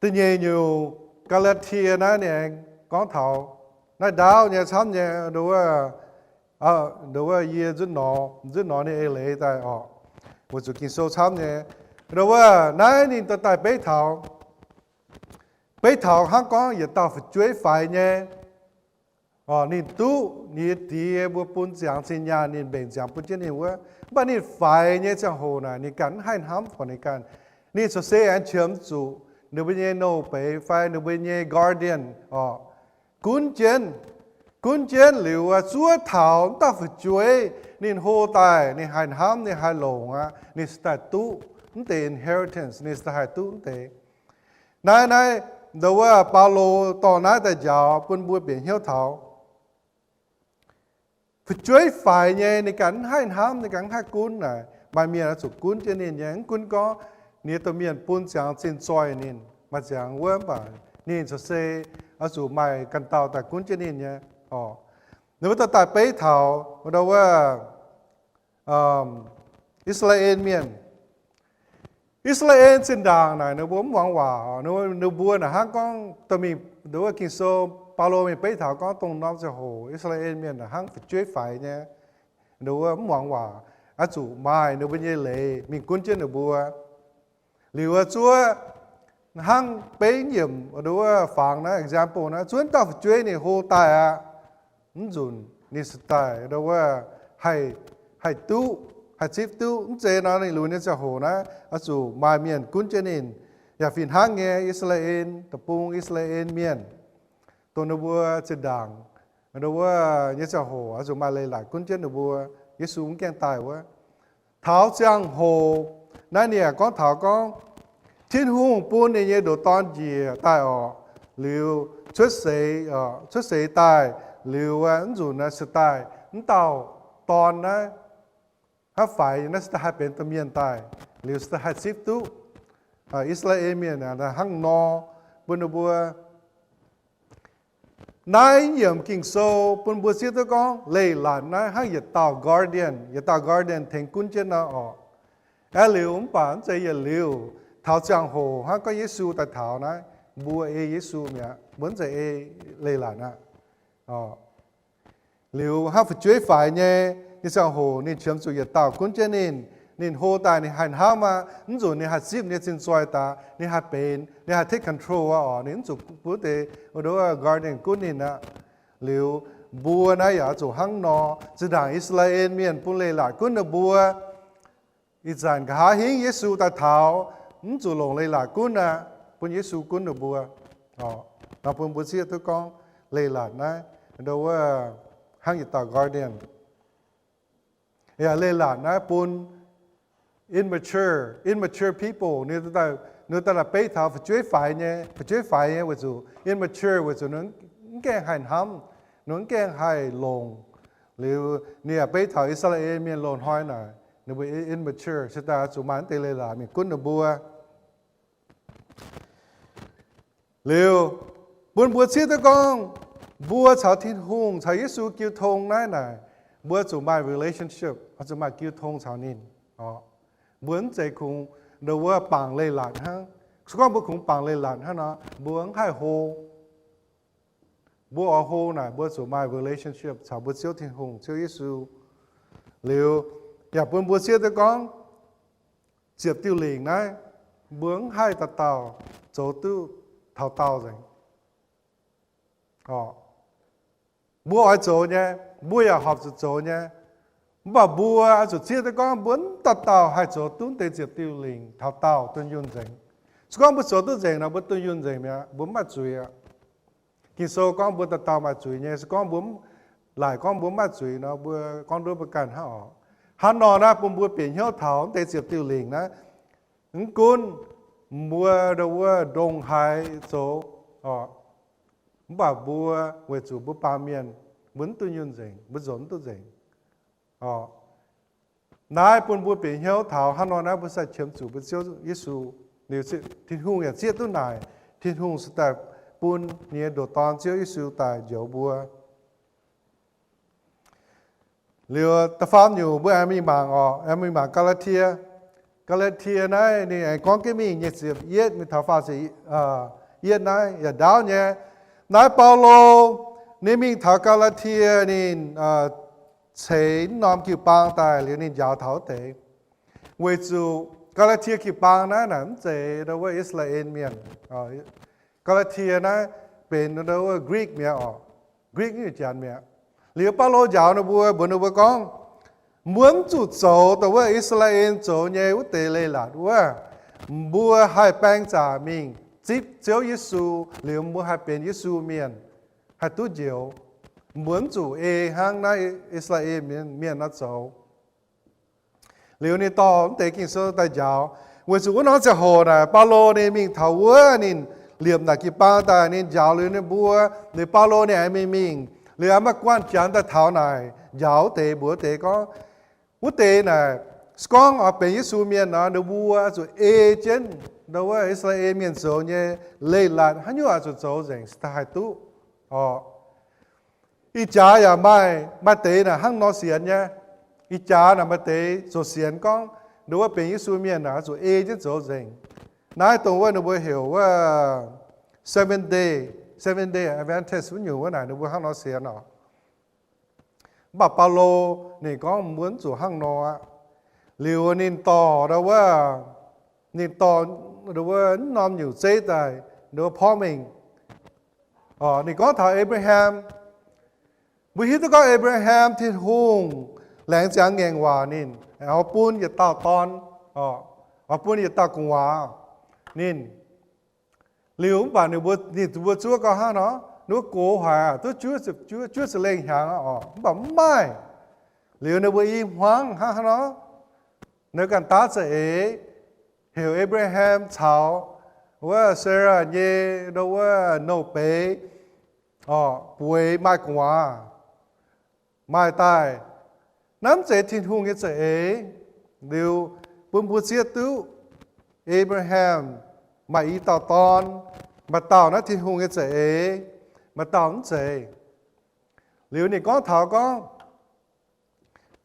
Da'nyeic nyungc, Gaa^laa^tie naaiv ninh aengx gorngv taux naaiv ndaauv nyei camv nyei, ndo wuov, ndo wuov yie nzunc nor, nzunc nor ninh eix leiz daaih orqc, weic zuqc Ging-Sou camv nyei. Ndo wuov naaiv ninh dorh daaih beiv taux, beiv taux hnangv gorngv yietc dauh fu'jueiv faix nyei, ninh duqv ninh nyei die mbuo bun ziangx zinh nyaanh, ninh mbenc ziangx bun jienv ninh wuov. Mv baac ninh faix nyei ziangh hoc naaic, ninh ganh mv haih hnamv fai ninh ganh, ninh corc se aengx qiemx zuqc ninh mbuo nyei nouh beiz fai ninh mbuo nyei guardian orqc, gunv jienv, gunv jienv liuz zuov taux wuov dauh fu'jueiv ninh hlo daaih, ninh haih hnamv, ninh haih longc aqv, ninh se daaih duqv mv deix inheritance, ninh se daaih haih duqv mv deix. Naaiv, naaiv, ndo wuov Baulo dorh naaiv daaih njaaux bun mbuo bieqc hnyouv taux fu'jueiv faix nyei, ninh ganh mv haih hnamv, ninh ganh mv haih gunv naaic, maaih mienh oix zuqc gunv jienv ninh nyei. Mv gunv gorngv ninh nyei domh mienh bun ziangx zinh zoih ninh, maaih ziangx wuov, mv baac ninh corc se oix zuqc maaih ganh dauh daaih gunv jienv ninh nyei orqc. Ninh mbuo dorh daaih beiv taux ndo wuov, I^saa^laa^en Mienh. I^saa^laa^en zinh ndaangc naaic ninh mbuo mv muangx waac. Ninh mbuo naaic hnangv gorngv dorh mingh, ndo wuov Ging-Sou, Baulo mingh beiv taux gorngv dongh norm ziangh hoc I^saa^laa^en Mienh naaic hnangv fu'jueiv faix nyei. Ninh mbuo mv muangx waac, oix zuqc maaih ninh mbuo nyei leiz mingh gunv jienv ninh mbuo. Liuz zuov hnangv beiv nyiemc ndo wuov fangx naaiv example naaiv, zuov dauh fu'jueiv ninh hlo daaih aqv, mv nzunc ninh se daaih ndo wuov haih, haih duqv, haih zipv duqv. Mv zeiz nor ninh lunx nyei ziangh hoc naaiv oix zuqc maaih mienh gunv jienv ninh. Yaac fih hnangv nyei, I^saa^laa^en Deic-Bung, I^saa^laa^en Mienh, dongh ninh mbuo zinh ndaangc ndo wuov nyei ziangh hoc oix zuqc maaih leiz-latc gunv jienv ninh mbuo. Yesu mv gaengh daaih wuov, taux ziangh hoc naaiv ninh yaac gorngv taux gorngv Tin-Hungh bun ninh nyei ndoqc Dorn njiec daaih orqc, liuz cuotv seix, cuotv seix daaih, liuz mv nzunc naaiv se daaih mv dauh dorn naaiv, hnangv faix naaiv se daaih haih benx domh mienh daaih, liuz se daaih haih zipv duqv I^saa^laa^en Mienh hnangv nor bun ninh mbuo. Naaiv yiemc Ging-Sou bun mbuo zieqv duqv gorngv leiz-latc naaiv hnangv yietc dauh guardian, yietc dauh guardian tengx gunv jienv nor orqc. Aeqv, liuz mv baac mv zeiz yietc liuz. Taux ziangh hoc hnangv gorngv Yesu daaih taux naaiv, mbuo ei Yesu mi'aqv, mbuo mv zeiz ei leiz-latc aqv. Liuz hnangv fu'jueiv faix nyei, ninh ziangh hoc ninh qiemx zuqc yietc dauh gunv jienv ninh. Ninh hlo daaih ninh haih hnamv aqv, mv nzunc ninh haih zipv nyei zinh zoih daaih, ninh haih benx, ninh haih take control aqv orqc. Ninh mv zuqc bun deix ndo wuov guardian gunv ninh aqv. Liuz mbuo naaiv yaac oix zuqc hnangv nor. Zinh ndaangc I^saa^laa^en Mienh bun leiz-latc gunv ninh mbuo, ih zanc nqa'haav hingv Yesu daaih taux, mv zuqc longc leiz-latc gunv aqv, bun Yesu gunv ninh mbuo. Nor bun mbuo zieqv duqv gorngv leiz-latc naaiv ndo wuov hnangv yietc dauh guardian. Yaac leiz-latc naaiv bun immature, immature people, ninh daaih beiv taux fu'jueiv faix nyei, fu'jueiv faix nyei weic zuqc immature, weic zuqc ninh mv gaengh haih hnamv, ninh mv gaengh haih longc. Liuz ninh yaac beiv taux I^saa^laa^en Mienh loz-hnoi naaic, ninh mbuo immature, se daaih zuqc maaih naaiv deix leiz-latc mingh gunv ninh mbuo. Liuz, bun mbuo zieqv duqv gorngv mbuo caux Tin-Hungh caux Yesu jiu tong naaiv naaic, mbuo zuqc maaih relationship, zuqc maaih jiu tong caux ninh. Mbuo mv zeiz kungx ndau wuov bangc leiz-latc hnangv. Se gorngv mbuo kungx bangc leiz-latc hnangv nor, mbuo mv haih hlo. Mbuo oix hlo naaic, mbuo zuqc maaih relationship caux mbuo Ziouv Tin-Hungh, Ziouv Yesu. Liuz, yaac bun mbuo zieqv duqv gorngv ziepc diuh lingc naaiv, mbuo mv haih dauh dauh zoux duqv taux daauh nzengc. Mbuo oix zoux nyei, mbuo yaac horpc zuqc zoux nyei. Mv baac mbuo oix zuqc zieqv duqv gorngv mbuo mv dauh dauh haih zoux duqv deix ziepc diuh lingc taux daauh dunh yunh nzengc. Se gorngv mbuo zoux duqv nzengc nor, mbuo dunh yunh nzengc mi'aqv, mbuo mv maaih zuiz aqv. Ging-Sou gorngv mbuo dauh dauh maaih zuiz nyei. Se gorngv mbuo laaic gorngv mbuo mv maaih zuiz nor, mbuo gorngv nduov mbuo ganh hnangv oc. Hnangv nor naaiv bun mbuo bieqc hnyouv taux deix ziepc diuh lingc naaiv, mv gunv mbuo ndau wuov ndongc haaix zoux, mv baac mbuo weic zuqc mbuo baamh mienh, mbuo mv dunh yunh nzengc, mbuo nzuonx mv duqv nzengc. Naaiv bun mbuo bieqc hnyouv taux hnangv nor naaiv mbuo sai qiemx zuqc mbuo Ziouv Yesu. Liuz Tin-Hungh yaac zieqv duqv naaic, Tin-Hungh se daaih bun ninh nyei ndoqc Dorn Ziouv Yesu daaih njoux mbuo. Liuz da'faam nyungc mbuo aengx mingh mangc oc, aengx mingh mangc Gaa^laa^tie. Gaa^laa^tie naaiv ninh aengx gorngv jienv mingh nyic ziepc yietv mingh taux faah ziepc yietv naaiv yaac ndaauv nyei. Naaiv Baulo ninh mingh taux Gaa^laa^tie ninh ceix norm jiu-baang daaih liuz ninh njaaux taux wuov deix. Weic zuqc Gaa^laa^tie jiu-baang naaiv naaic mv zeiz ndau wuov I^saa^laa^en Mienh. Gaa^laa^tie naaiv benx ndau wuov Greek mi'aqv oc. Greek nyungc janx mi'aqv. Liuz Baulo njaaux ninh mbuo, mbuox ninh mbuo gorngv, mbuo mv zuqc zoux ndau wuov I^saa^laa^en zoux nyei wuov deix leiz-latc wuov. Mbuo haih baeng zaqc mingh zipv Ziouv Yesu, liuz mbuo haih benx Yesu mienh, haih duqv njoux. Mbuo mv zuqc ei hnangv naaiv I^saa^laa^en Mienh nor zoux. Liuz ninh dorh wuov deix Ging-Sou daaih njaaux. Weic zuqc wuov norm ziangh hoc naaic Baulo ninh mingh taux wuov ninh liepc naaic jiu-baang daaih ninh njaaux liuz ninh mbuo, liuz Baulo ninh aengx mingh mingh, liuz aengx maaih guanh janx daaih taux naaic njaaux wuov deix, mbuox wuov deix gorngv, wuov deix naaic se gorngv oix benx Yesu mienh nor, ninh mbuo zuqc ei jienv ndau wuov I^saa^laa^en Mienh zoux nyei leiz-latc haaix nyungc oix zuqc zoux nzengc se daaih haih duqv oc. Ih jaax yaac maaih, maaih deix naaic hnangv nor sienx nyei. Ih jaax naaic maaih deix ziouc sienx gorngv ndau wuov benx Yesu mienh naaic zuqc ei jienv zoux nzengc. Naaiv dongh wuov ninh mbuo heuc wuov Seventh Day, Seventh Day Adventist wuov nyungc wuov naaic ninh mbuo hnangv nor sienx oc. Mv baac Baulo ninh gorngv mbuo mv zuqc hnangv nor aqv. Liuz ninh dorh ndau wuov, ninh dorh ndau wuov norm nyungc zeiv daaih ndau wuov porv mengh. Ninh gorngv taux Abraham. Mbuo hiuv duqv gorngv Abraham Tin-Hungh laengz ziangx ngaengc waac ninh oix bun yietc dauh dorn, oix bun yietc dauh gu'nguaaz ninh. Liuz mv baac ninh mbuo, ninh mbuo zuov gau hnangv nor, ninh mbuo gox haic aqv, duqv juov, juov, juov ziepc lengh hnyangx aqv oc, mv baac mv maaih. Liuz ninh mbuo i hmuangv hnangv haaix nor, ninh ganh daav za'eix heuc Abraham caux wuov Sarai nyei ndau wuov nouh beiz bueix maaih gu'nguaaz. Maaih daaih, naaiv mv zeiz Tin-Hungh nyei za'eix. Liuz bun mbuo zieqv duqv Abraham maaih i dauh dorn, maaih dauh naaiv Tin-Hungh nyei za'eix, maaih dauh mv zeiz. Liuz ninh gorngv taux gorngv,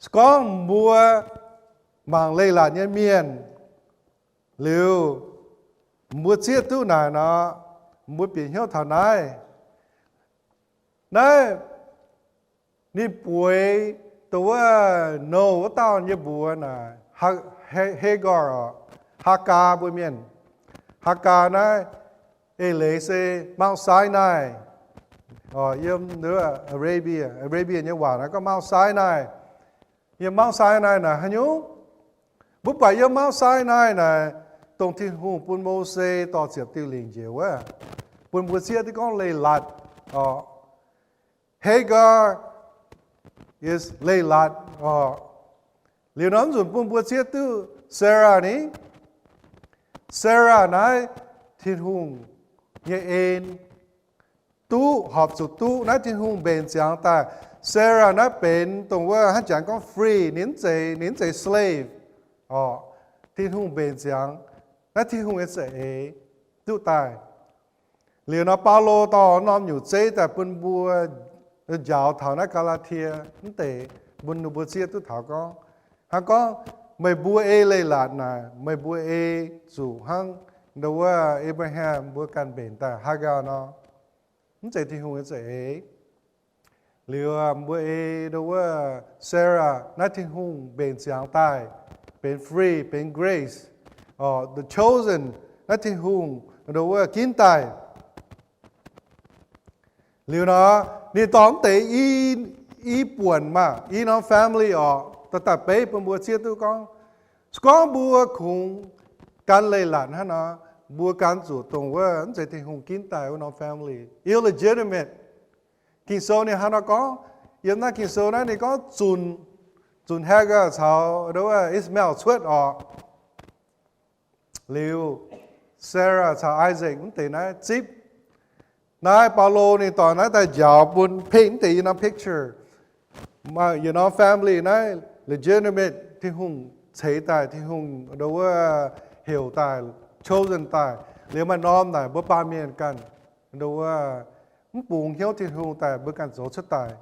se gorngv mbuo mangc leiz-latc nyei mienh, liuz mbuo zieqv duqv naaic nor, mbuo bieqc hnyouv taux naaiv. Naaiv ninh bueix dongh wuov nouh wuov dauh nyei mbuox naaic, Hagar oc, Hagar mbuo mienh. Hagar naaiv eix leiz se Mount Sinai, yiem Arabia, Arabia nyei waac naaiv gorngv Mount Sinai. Yiem Mount Sinai naaic haaix nyungc? Mbuo buatc yiem Mount Sinai naaic, dongh Tin-Hungh bun Mose dorh ziepc diuh lingc njiec wuov, bun mbuo zieqv duqv gorngv leiz-latc oc. Hagar is leiz-latc oc. Liuz nor mv nzunc bun mbuo zieqv duqv Sarah ni, Sarah naaiv Tin-Hungh nyei en, duqv, horpc zuqc duqv naaiv Tin-Hungh mbenc ziangx daaih. Sarah naaiv benx dongh wuov hnangv jangx gorngv free, ninh mv zeiz, ninh mv zeiz slave orqc. Tin-Hungh mbenc ziangx, naaiv Tin-Hungh nyei za'eix duqv daaih. Liuz nor Baulo dorh norm nyungc zeiv daaih bun mbuo njaaux taux naaiv Gaa^laa^tie mv deix, bun ninh mbuo zieqv duqv taux gorngv, hnangv gorngv, meih mbuo ei leiz-latc naaic, meih mbuo ei zuqc hnangv nduov wuov Abraham mbuo ganh mbenc daaih Haagaa nor, mv zeiz Tin-Hungh nyei za'eix. Liuz mbuo ei nduov wuov Sarah naaiv Tin-Hungh mbenc ziangx daaih, benx free, benx grace, the chosen, naaiv Tin-Hungh nduov wuov ginv daaih. Liuz nor, ninh dorh mv deix i, i buonc maah, i norm family orqc, daaih daaih beiv bun mbuo zieqv duqv gorngv, se gorngv mbuo kungx gan leiz-latc hnangv nor, mbuo gan zuqc dongh wuov mv zeiz Tin-Hungh ginv daaih wuov norm family, illegitimate. Ging-Sou ninh hnangv nor gorngv, yiem naaiv Ging-Sou naaiv ninh gorngv zunc, zunc Haagaa caux nduov wuov Ishmael cuotv orqc. Liuz Sarah caux Isaac mv deix naaiv zipv. Naaiv Baulo ninh dorh naaiv daaih njaaux bun pengh mv deix yie norm picture, maaih yie norm family naaiv legitimate, Tin-Hungh ceix daaih, Tin-Hungh nduov wuov heuc daaih, chosen daaih. Liuz maaih norm naaic mbuo baamh mienh ganh nduov wuov mv bungx hnyouv Tin-Hungh daaih mbuo ganh zoux cuotv daaih,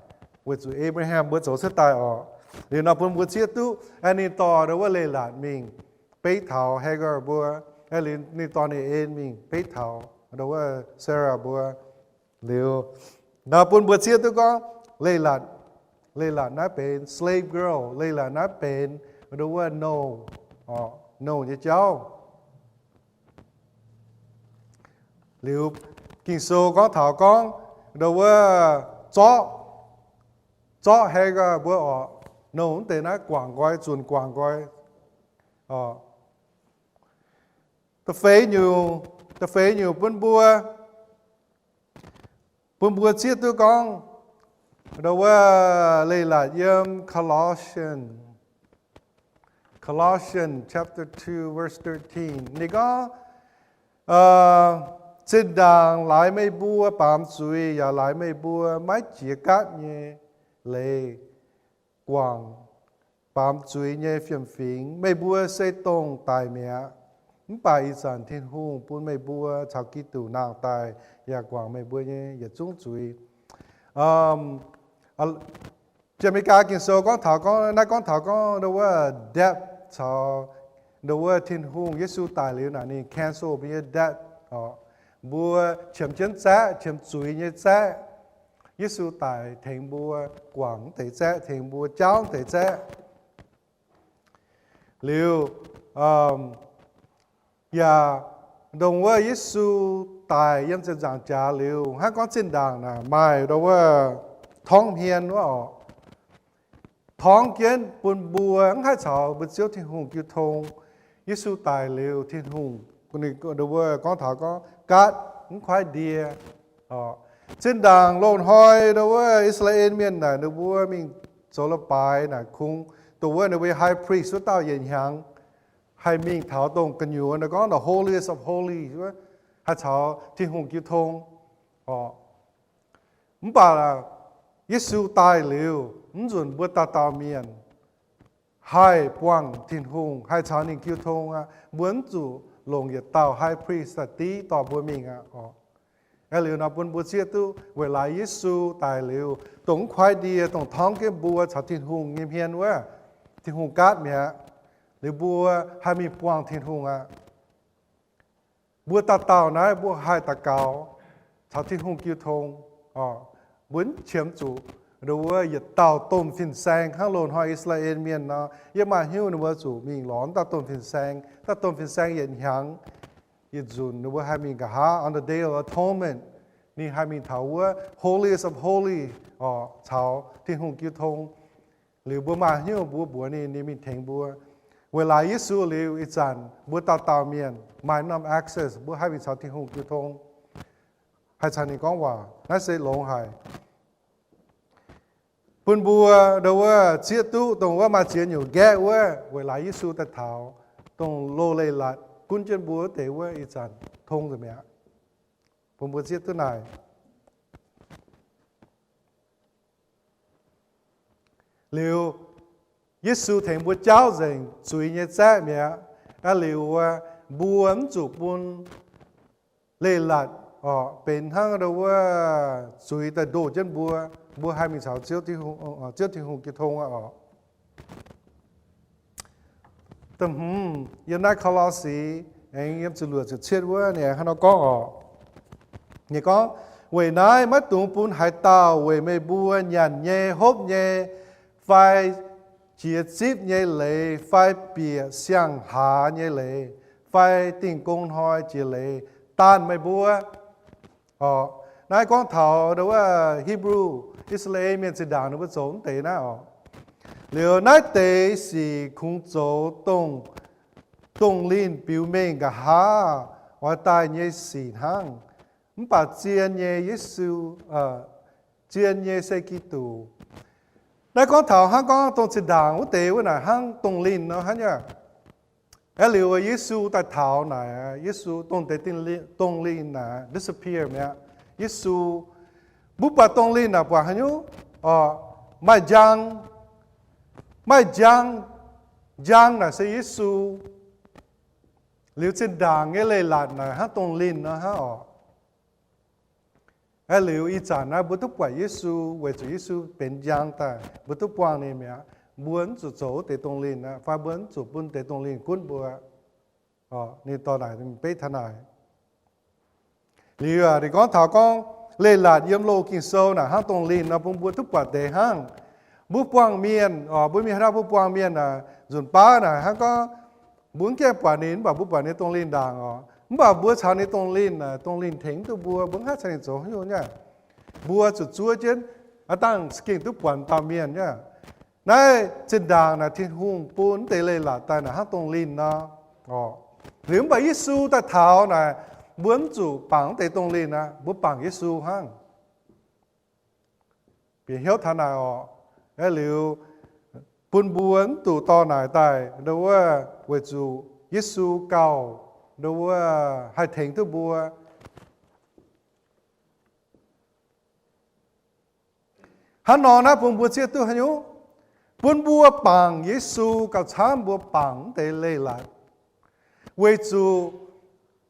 weic zuqc Abraham mbuo zoux cuotv daaih orqc. Liuz nor bun mbuo zieqv duqv, aengx ninh dorh nduov wuov leiz-latc mingh beiv taux Haagaa mbuo, aengx liuz ninh dorh ninh en mingh beiv taux nduov wuov Sarah mbuo. Liuz nor bun mbuo zieqv duqv gorngv leiz-latc, leiz-latc naaiv benx slave girl, leiz-latc naaiv benx nduov wuov nouh, nouh nyei jauv. Liuz Ging-Sou gorngv taux gorngv nduov wuov zorqv, zorqv Haagaa mbuo orqc, nouh mv deix naaiv guangc nqoi, zunc guangc nqoi orqc. Da'feix nyungc, da'feix nyungc bun mbuo, bun mbuo zieqv duqv gorngv nduov wuov leiz-latc yiem Colossians, Colossians chapter two verse thirteen ninh gorngv, zinh ndaangc laaix meih mbuo baamz zuiz yaac laaix meih mbuo maiv jiex gaatv nyei leiz guangc baamz zuiz nyei fiem-fingx. Meih mbuo se dongh daic mi'aqv, mv baac ih zanc Tin-Hungh bun meih mbuo caux Giduc nangh daaih yaac guangc meih mbuo nyei yietc zungv zuiz. Jiex America Ging-Sou gorngv taux gorngv, naaiv gorngv taux gorngv nduov wuov debt caux nduov wuov Tin-Hungh, Yesu daic liuz naaic ninh cancel mbuo nyei debt orqc. Mbuo qiemx jienv zaeqv, qiemx zuiz nyei zaeqv, Yesu daic tengx mbuo guangc deix zaeqv, tengx mbuo jaauv deix zaeqv. Liuz yaac ndongc wuov Yesu daic yiem ziepc nzaangc jaax liuz, hnangv gorngv zinh ndaangc naaic maaih ndongc wuov torngv hmien wuov orqc, torngv jienv bun mbuo mv haih caux mbuo Ziouv Tin-Hungh jiu tong. Yesu daic liuz, Tin-Hungh, ninh gorngv taux gorngv gaatv mv kuaaiv ndie. Zinh ndaangc loz-hnoi ndongc wuov I^saa^laa^en Mienh naaic ninh mbuo mingh zoux leiz-baaix naaic kungx dongh wuov ninh mbuo high priest wuov dauh yietc hnyangx haih mingh taux dongh gu'nyuoz ninh gorngv the holiest of holies wuov, haih caux Tin-Hungh jiu tong orqc. Mv baac Yesu daaih liuz, mv nzunc mbuo dauh dauh mienh haih buangh Tin-Hungh, haih caux ninh jiu tong aqv. Mbuo mv zuqc longc yietc dauh high priest daaih div dorh mbuo mingh aqv orqc. Aeqv, liuz nor bun mbuo zieqv duqv weic laaix Yesu daic liuz, dongh mv kuaaiv ndie, dongh torngv jienv mbuo caux Tin-Hungh nyei hmien wuov, Tin-Hungh gaatv mi'aqv. Liuz mbuo haih mingh buangh Tin-Hungh aqv. Mbuo dauh dauh naaiv mbuo haih daux gaux caux Tin-Hungh jiu tong. Mbuo mv qiemx zuqc nduov wuov yietc dauh domh fin-saeng hnangv loz-hnoi I^saa^laa^en Mienh nor, yie maaih hnyouv ninh mbuo zuqc mingh lorz dauh domh fin-saeng, dauh domh fin-saeng yietc hnyangx, yietc nzunc ninh mbuo haih mingh nqa'haav on the Day of Atonement, ninh haih mingh taux wuov holiest of holies orqc, caux Tin-Hungh jiu tong. Liuz mbuo maaih hnyouv mbuo mbuox ninh, ninh mingh tengx mbuo. Weic laaix Yesu liuz, ih zanc mbuo dauh dauh mienh maaih norm access, mbuo haih mingh caux Tin-Hungh jiu tong, haih caux ninh gorngv waac. Naaiv se longx haic. Bun mbuo nduov wuov zieqv duqv dongh wuov maaih ziex nyungc nqaeqv wuov weic laaix Yesu daaih taux. dongh loz-leiz-latc gunv jienv mbuo wuov deix wuov ih zanc tong nzengc mi'aqv. Bun mbuo zieqv duqv naaic. Liuz, Yesu tengx mbuo jaauv nzengc zuiz nyei zaeqv mi'aqv. Aa, liuz wuov, mbuo mv zuqc bun leiz-latc oc benx hnangv wuov zuiz daaih ndoh jienv mbuo, mbuo haih mingh caux Ziouv Tin-Hungh, Ziouv Tin-Hungh jiu tong aqv oc. Yiem naaiv Ko^lo^si aengx yiem ziepc luoqc ziepc cietv wuov ninh aengx hnangv nor gorngv oc. Ninh gorngv, weic naaiv maiv dungx bun haaix dauh weic meih mbuo nyanc nyei, hopv nyei, fai jiex zipv nyei leiz, fai bieqc siang-hlaax nyei leiz, fai dingh gong hnoi jiex leiz, daanh meih mbuo oc. Naaiv gorngv taux wuov Hebrew, I^saa^laa^en Mienh zinh ndaangc ninh mbuo zoux wuov deix naaiv oc. Liuz naaiv deix sic kungx zoux dongh dongh linh biux mengh nqa'haav oix daaih nyei sic hnangv. Mv baac zien nyei Yesu, zien nyei se Giduc. Naaiv gorngv taux hnangv gorngv dongh zinh ndaangc wuov deix wuov naaic hnangv dongh linh nor hnangv nyei. Aeqv, liuz Yesu daaih taux naaic, Yesu dongh deix dongh linh naaic disappear mi'aqv. Yesu, mbuo buatc dongh linh naaic buatc haaix nyungc? Maaih njang, maaih njang, njang naaic se Yesu. Liuz zinh ndaangc nyei leiz-latc naaic hnangv dongh linh nor hnangv oc. Aeqv, liuz ih zanc naaiv mbuo duqv buatc Yesu weic zuqc Yesu benx njang daaih, mbuo duqv buangh ninh mi'aqv. Mbuo mv zuqc zoux wuov deix dongh linh aqv, fai mbuo mv zuqc bun deix dongh linh gunv mbuo. Ninh dorh naaic beiv taux naaic. Liuz ninh gorngv taux gorngv leiz-latc yiem loz Ging-Sou naaic hnangv dongh linh nor bun mbuo duqv buatc deix hnangv. Mbuo buangh mienh, mbuo mingh haaix dauh mbuo buangh mienh naaic, nzunc baav naaic hnangv gorngv mbuo mv gaengh buatc ninh mv baac mbuo buatc ninh dongh linh ndaangc oc. Mv baac mbuo caux ninh dongh linh naaic, dongh linh tengx duqv mbuo, mbuo mv haih caux ninh zoux haaix nyungc nyei. Mbuo zuqc zuov jienv a'dangh za'gengh duqv buatc dauh mienh nyei. Naaiv zinh ndaangc naaic Tin-Hungh bun wuov deix leiz-latc daaih naaic hnangv dongh linh nor. Liuz mv baac Yesu daaih taux naaic, mbuo mv zuqc bangc wuov deix dongh linh aqv, mbuo bangc Yesu hnangv. Bieqc hnyouv taux naaic oc. Aeqv, liuz bun mbuo mv zuqc dorh naaic daaih, ndo wuov, weic zuqc Yesu gauh, ndo wuov, haih tengx duqv mbuo. Hnangv nor naaiv bun mbuo zieqv duqv haaix nyungc? Bun mbuo bangc Yesu gauh camv mbuo bangc wuov deix leiz-latc. Weic zuqc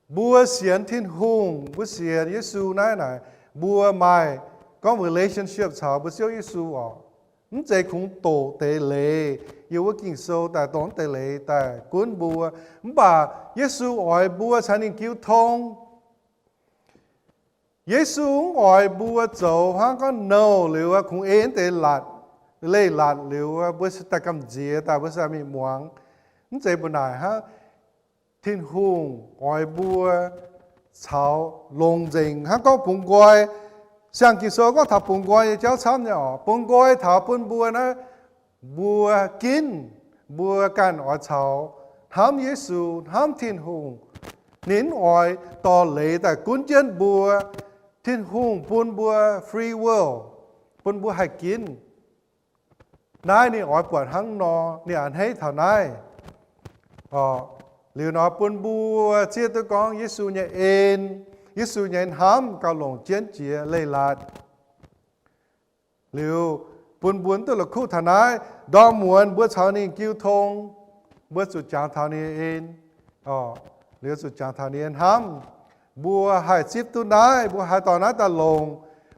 mbuo sienx Tin-Hungh, mbuo sienx Yesu naaiv naaic, mbuo maaih gorngv relationship caux mbuo Ziouv Yesu oc. Mv zeiz kungx doqc deix leiz yiem wuov Ging-Sou daaih, dongh deix leiz daaih gunv mbuo. Mv baac Yesu oix mbuo caux ninh jiu tong. Yesu mv oix mbuo zoux hnangv gorngv nouh liuz kungx ei deix latc, leiz-latc liuz mbuo daaih gamh nziex daaih mbuo se mingh muangx. Mv zeiz mbuo naaic hnangv. Tin-Hungh oix mbuo caux longx nzengc hnangv gorngv bungx nqoi. Siang-Ging-Sou gorngv taux bungx nqoi nyei jauv camv nyei oc. Bungx nqoi taux bun mbuo naaiv, mbuo ginv, mbuo ganh oix caux hnamv Yesu, hnamv Tin-Hungh. Ninh mv oix dorh leiz daaih gunv jienv mbuo. Tin-Hungh bun mbuo free will, bun mbuo haih ginv. Naaiv ninh oix buatc hnangv nor, ninh a'hneiv taux naaiv. Liuz nor bun mbuo zieqv duqv gorngv Yesu nyei en, Yesu nyei hnamv gauh longc jienv jiex leiz-latc. Liuz bun mbuo duqv la'kuqv taux naaiv, ndorm muonz mbuo caux ninh jiu tong, mbuo zuqc jangx taux ninh nyei en, liuz zuqc jangx taux ninh nyei hnamv. Mbuo haih zipv duqv naaiv, mbuo haih dorh naaiv daaih longc,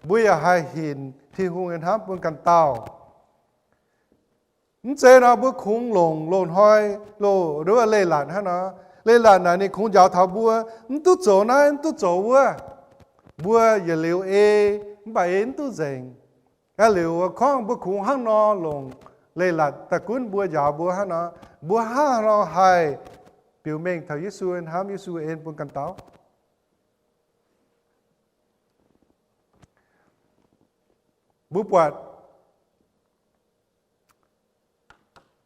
mbuo yaac haih hinc Tin-Hungh nyei hnamv bun ganh dauh. Mv zeiz nor mbuo kungx longc loz-hnoi, loz-hnoi leiz-latc hnangv nor. Leiz-latc naaic ninh kungx njaaux taux mbuo, mv duqv zoux naaiv, mv duqv zoux wuov. Mbuo yietc liuz ei, mv baac ei mv duqv nzengc. Aa, liuz gorngv mbuo kungx hnangv nor longc leiz-latc daaih gunv mbuo, njaaux mbuo hnangv nor, mbuo hnangv nor haih biux mengh taux Yesu hnamv, Yesu en bun ganh dauh. Mbuo buatc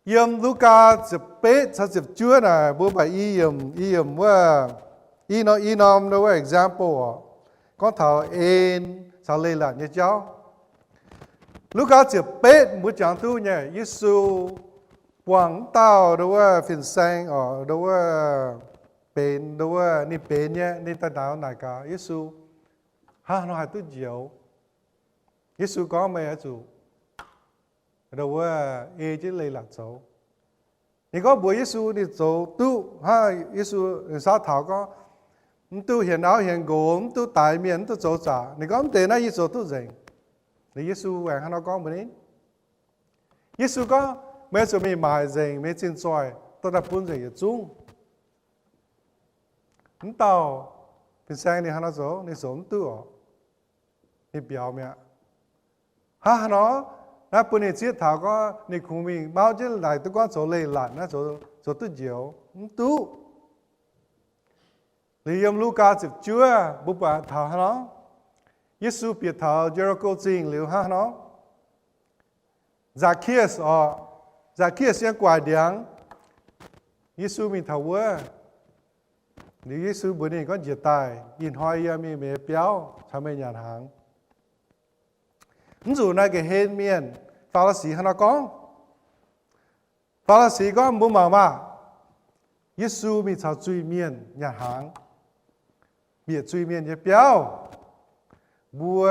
yiem Lugaa ziepc betv caux ziepc juov naaic, mbuo baac i yiemc, i yiemc wuov, i norm, i norm wuov example oc. Gorngv taux en caux leiz-latc nyei jauv. Lugaa ziepc betv mbuo jangx duqv nyei, Yesu buangh wuov dauh ndo wuov fin-saeng oc, ndo wuov benx, ndo wuov ninh benx nyei, ninh daaih naaic gaax Yesu, Hnangv haaix nor haih duqv njoux? Yesu gorngv, Meih oix zuqc ndo wuov ei jienv leiz-latc zoux. Ninh gorngv mbuox Yesu ninh zoux duqv hnangv. Yesu ninh saauv taux gorngv, Mv duqv hienx auv hienx nqox, mv duqv daix mienh, mv duqv zoux zaqc. Ninh gorngv, Mv deix naaiv yie zoux duqv nzengc. Liuz Yesu aengx hnangv nor gorngv mbuox ninh, Yesu gorngv, Meih zuqc mingh maaic nzengc meih nyei zinh zoih, dorh daaih bun nzengc yietc zungv. Mv dauh fin-saeng ninh hnangv nor zoux, ninh zoux mv duqv oc. Ninh biaux mi'aqv. Hnangv haaix nor? Naaiv bun ninh zieqv taux gorngv ninh kungx mingh mauv jienv naaic duqv gorngv zoux leiz-latc naaiv zoux duqv njoux, mv duqv. Liuz yiem Lugaa ziepc juov mbuo buatc taux hnangv nor, Yesu bieqc taux Ye^li^ko Zingh liuz hnangv haaix nor, Nzaa^ki^as oc, Nzaa^ki^as nyei guaaic ndiangx, Yesu mingh taux wuov. Liuz Yesu mbuox ninh gorngv, Njiec daaih, ih hnoi yie mingh meih nyei biauv caux meih nyanc hnaangx. Mv zuqc naaiv ga'hlen mienh, Faa^li^si hnangv nor gorngv. Faa^li^si gorngv, Mbuo mangc maah! Yesu mingh caux zuiz-mienh nyanc hnaangx, bieqc zuiz-mienh nyei biauv. Mbuo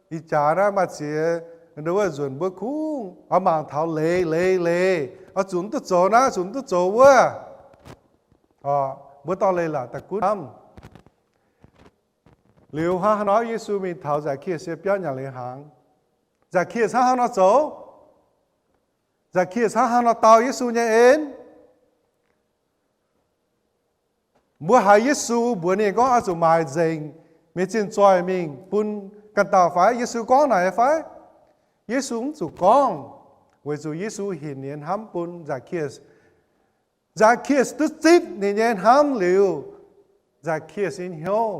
ih jaax naaiv maaih ziex ndo wuov nzunc mbuo kungx oix mangc taux leiz, leiz, leiz, oix zuqc mv duqv zoux naaiv, zuqc mv duqv zoux wuov. Mbuo dorh leiz-latc daaih gunv hnamv. Liuz hnangv haaix nor Yesu mingh taux Nzaa^ki^as nyei biauv nyanc leiz hnaangx. Nzaa^ki^as hnangv haaix nor zoux? Nzaa^ki^as hnangv haaix nor dau Yesu nyei en? Mbuo haiz Yesu mbuox ninh gorngv oix zuqc maaic nzengc meih zinh zoih mingh bun ganh dauh fai? Yesu gorngv naaic fai? Yesu mv zuqc gorngv, weic zuqc Yesu hinc nyei hnamv bun Nzaa^ki^as. Nzaa^ki^as duqv zipv ninh nyei hnamv liuz, Nzaa^ki^as nyei hnyouv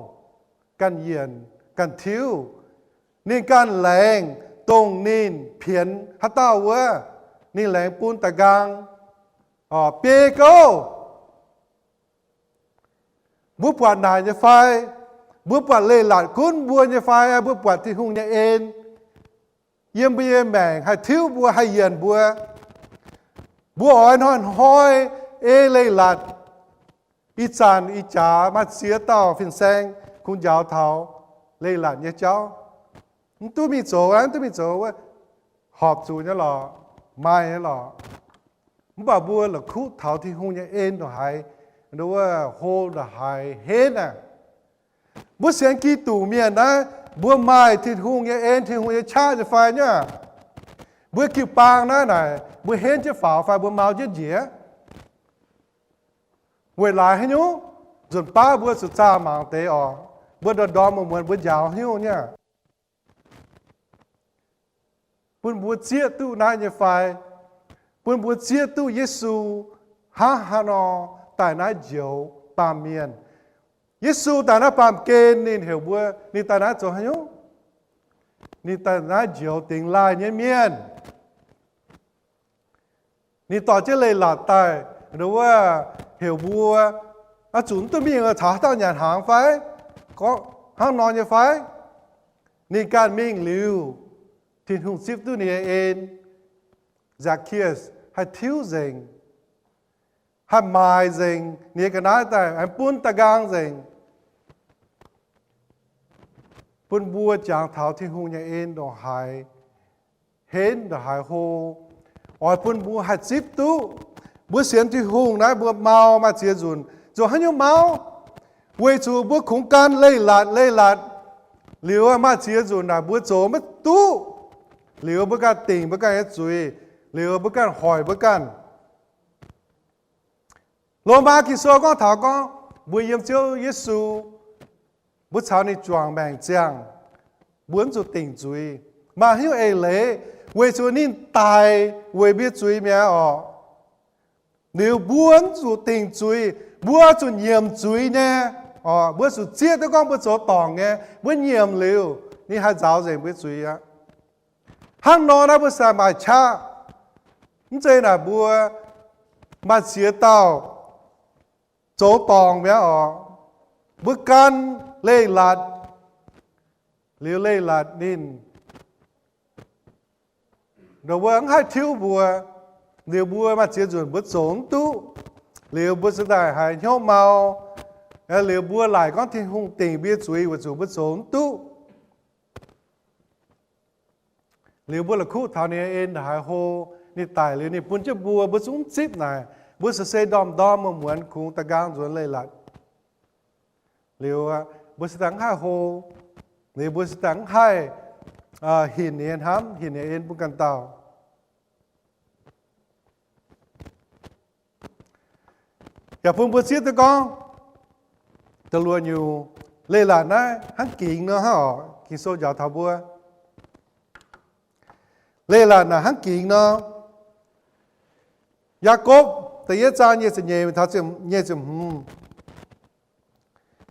ganh yienc ganh tiuv. Ninh ganh laengz dongh ninh pienx haaix dauh wuov, ninh laengz bun da'nqaang, biei gouv. Mbuo buatc naaic nyei fai? Mbuo buatc leiz-latc gunv mbuo nyei fai? Mbuo buatc Tin-Hungh nyei en yiem mbuo nyei maengc haih tiuv mbuo, haih yienc mbuo. Mbuo oix hnoi-hnoi ei leiz-latc. Ih zanc ih jaax maaih ziex dauh fin-saeng kungx njaaux taux leiz-latc nyei jauv. Mv duqv mingh zoux, mv duqv mingh zoux wuov, horpc zuqc nyei lorqc, maaih nyei lorqc. Mv baac mbuo la'kuqv taux Tin-Hungh nyei en ndongc haaix, wuov hlo ndongc haaix henv aqv. Mbuo sienx Giduc mienh naaiv, mbuo maaih Tin-Hungh nyei en, Tin-Hungh nyei qaqv nyei fai nyei? Mbuo jiu-baang naaiv naaic, mbuo henv jienv faaux fai mbuo mau jienv njiec? Weic laaix haaix nyungc? Nzunc baav mbuo zuqc zaah mangc deix oc. Mbuo ndorm ndorm muonz muonz mbuo njaaux haaix nyungc nyei? Bun mbuo zieqv duqv naaiv nyei fai? Bun mbuo zieqv duqv Yesu hnangv haaix nor daaih naaiv njoux baamh mienh. Yesu daaih naaiv baamh gen ninh heuc mbuo, ninh daaih naaiv zoux haaix nyungc? Ninh daaih naaiv njoux dingx laaih nyei mienh. Ninh dorh jienv leiz-latc daaih, wuov, heuc mbuo oix zuqc mv duqv mingh caux haaix dauh nyanc hnaangx fai? Gorngv hnangv nor nyei fai? Ninh ganh mingh liuz, Tin-Hungh zipv duqv ninh nyei en. Nzaa^ki^as haih tiuv nzengc, haih maaic nzengc ninh nyei ga'naaiv daaih, haih bun da'nqaang nzengc. Bun mbuo jangx taux Tin-Hungh nyei en ndongc haaix henv ndongc haaix hlo, oix bun mbuo haih zipv duqv. Mbuo sienx Tin-Hungh naaiv mbuo mau maaih ziex nzunc zoux haaix nyungc mau? Weic zuqc mbuo kungx gan leiz-latc, leiz-latc. Liuz maaih ziex nzunc naaic mbuo zoux maiv duqv. Liuz mbuo ganh dingc mbuo ganh nyei zuiz. Liuz mbuo ganh hoic mbuo ganh. Lomaa Ging-Sou gorngv taux gorngv mbuo yiem Ziouv Yesu, mbuo caux ninh juangc maengc ziangh, mbuo mv zuqc dingc zuiz. Maaih hnyouv eix leiz, weic zuqc ninh daic weic mbuo zuiz mi'aqv orqc. Liuz mbuo mv zuqc dingc zuiz, mbuo zuqc nyiemc zuiz nyei. Mbuo zuqc zieqv duqv gorngv mbuo zoux dorngc nyei, mbuo nyiemc liuz, ninh haih nzaaux nzengc mbuo zuiz aqv. Hnangv nor naaiv mbuo sai maaih qaqv. Mv zeiz naaic mbuo maaih ziex dauh zoux dorngc mi'aqv orqc. Mbuo gan leiz-latc, liuz leiz-latc ninh, mbuo mv haih tiuv mbuo. Liuz mbuo maaih ziex nzunc mbuo zoux mv duqv. Liuz mbuo ziouc daaih haiz hnyouv mau. Liuz mbuo laaic gorngv Tin-Hungh dingc mbuo nyei zuiz weic zuqc mbuo zoux mv duqv. Liuz mbuo la'kuqv taux ninh nyei en haiz hlo, ninh daic liuz ninh bun jienv mbuo, mbuo zungv mv zipv naaic. Mbuo se se ndorm-ndorm muonz-muonz kungx da'nqaang nzuonx leiz-latc. Liuz mbuo se daaih mv haih hlo. Liuz mbuo se daaih mv haih hinc ninh nyei hnamv, hinc ninh nyei en bun ganh dauh. Yaac bun mbuo zieqv duqv gorngv, da'luoqc nyungc, leiz-latc naaiv hnangv gingx nor hnangv oc. Ging-Sou njaaux taux mbuo, leiz-latc naaic hnangv gingx nor. Yaakopv da'yietv zaang nyic ziepc nyeic taux nyic ziepc hmz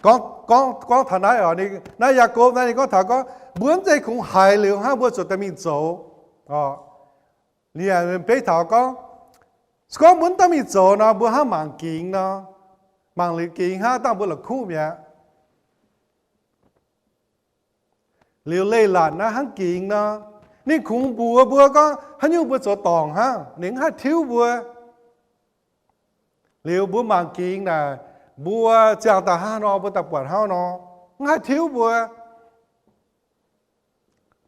gorngv, gorngv taux naaiv oc. Naaiv Yaakopv naaiv ninh gorngv taux gorngv mbuo mv zeiz kungx haiz liuz hnangv mbuo zuqc daaih mingh zoux. Liuz beiv taux gorngv, se gorngv mbuo mv daaih mingh zoux nor, mbuo hnangv mangc gingx nor, mangc liuz gingx hnangv dangh mbuo la'kuqv mi'aqv. Liuz leiz-latc naaiv hnangv gingx nor, ninh kungx mbuox mbuo gorngv haaix nyungc mbuo zoux dorngc hnangv, ninh mv haih tiuv mbuo. Liuz mbuo mangc gingx naaic, mbuo ziangh daaih hnangv haaix nor, mbuo daaih buatc hnangv haaix nor, mv haih tiuv mbuo.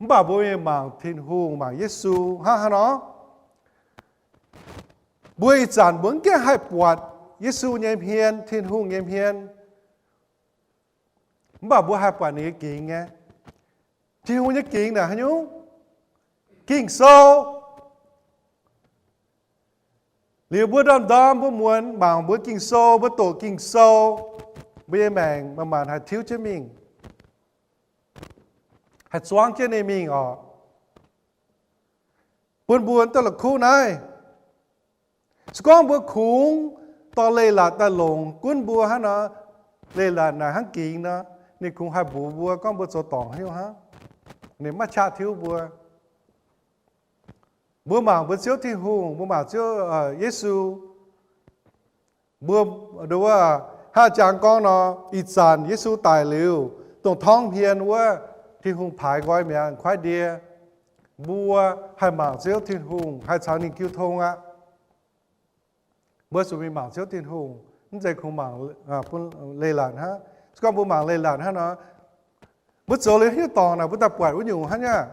Mv baac mbuo mingh mangc Tin-Hungh, mangc Yesu hnangv haaix nor, mbuo ih zanc mbuo mv gaengh haih buatc Yesu nyei hmien, Tin-Hungh nyei hmien. Mv baac mbuo haih buatc ninh nyei gingx nyei. Tin-Hungh nyei gingx naaic haaix nyungc? Ging-Sou. Liuz mbuo ndorm-ndorm mbuo muonz mangc mbuo Ging-Sou, mbuo doqc Ging-Sou, mbuo nyei maengc manc-manc haih tiuv jienv mingh, haih zuangv jienv ninh mingh oc. Bun mbuo duqv la'kuqv naaiv. Se gorngv mbuo kungx dorh leiz-latc daaih longc gunv mbuo hnangv nor, leiz-latc naaic hnangv gingx nor, ninh kungx haih mbuox mbuo gorngv mbuo zoux dorngc haaix nyungc hnangv. Ninh maiv qaqv tiuv mbuo. Mbuo mangc mbuo Ziouv Tin-Hungh, mbuo mangc Ziouv Yesu, mbuo, nduov, hnangv jangx gorngv nor, ih zanc Yesu daic liuz, dongh torngv hmien wuov, Tin-Hungh paaix nqoi mi'aqv, kuaaiv ndie. Mbuo haih mangc Ziouv Tin-Hungh, haih caux ninh jiu tong aqv. Mbuo zuqc mingh mangc Ziouv Tin-Hungh, mv zeiz kungx mangc bun leiz-latc hnangv. Se gorngv mbuo mangc leiz-latc hnangv nor, mbuo zoux liuz haaix nyungc dorngc naaic, mbuo daaih buatc wuov nyungc hnangv nyei,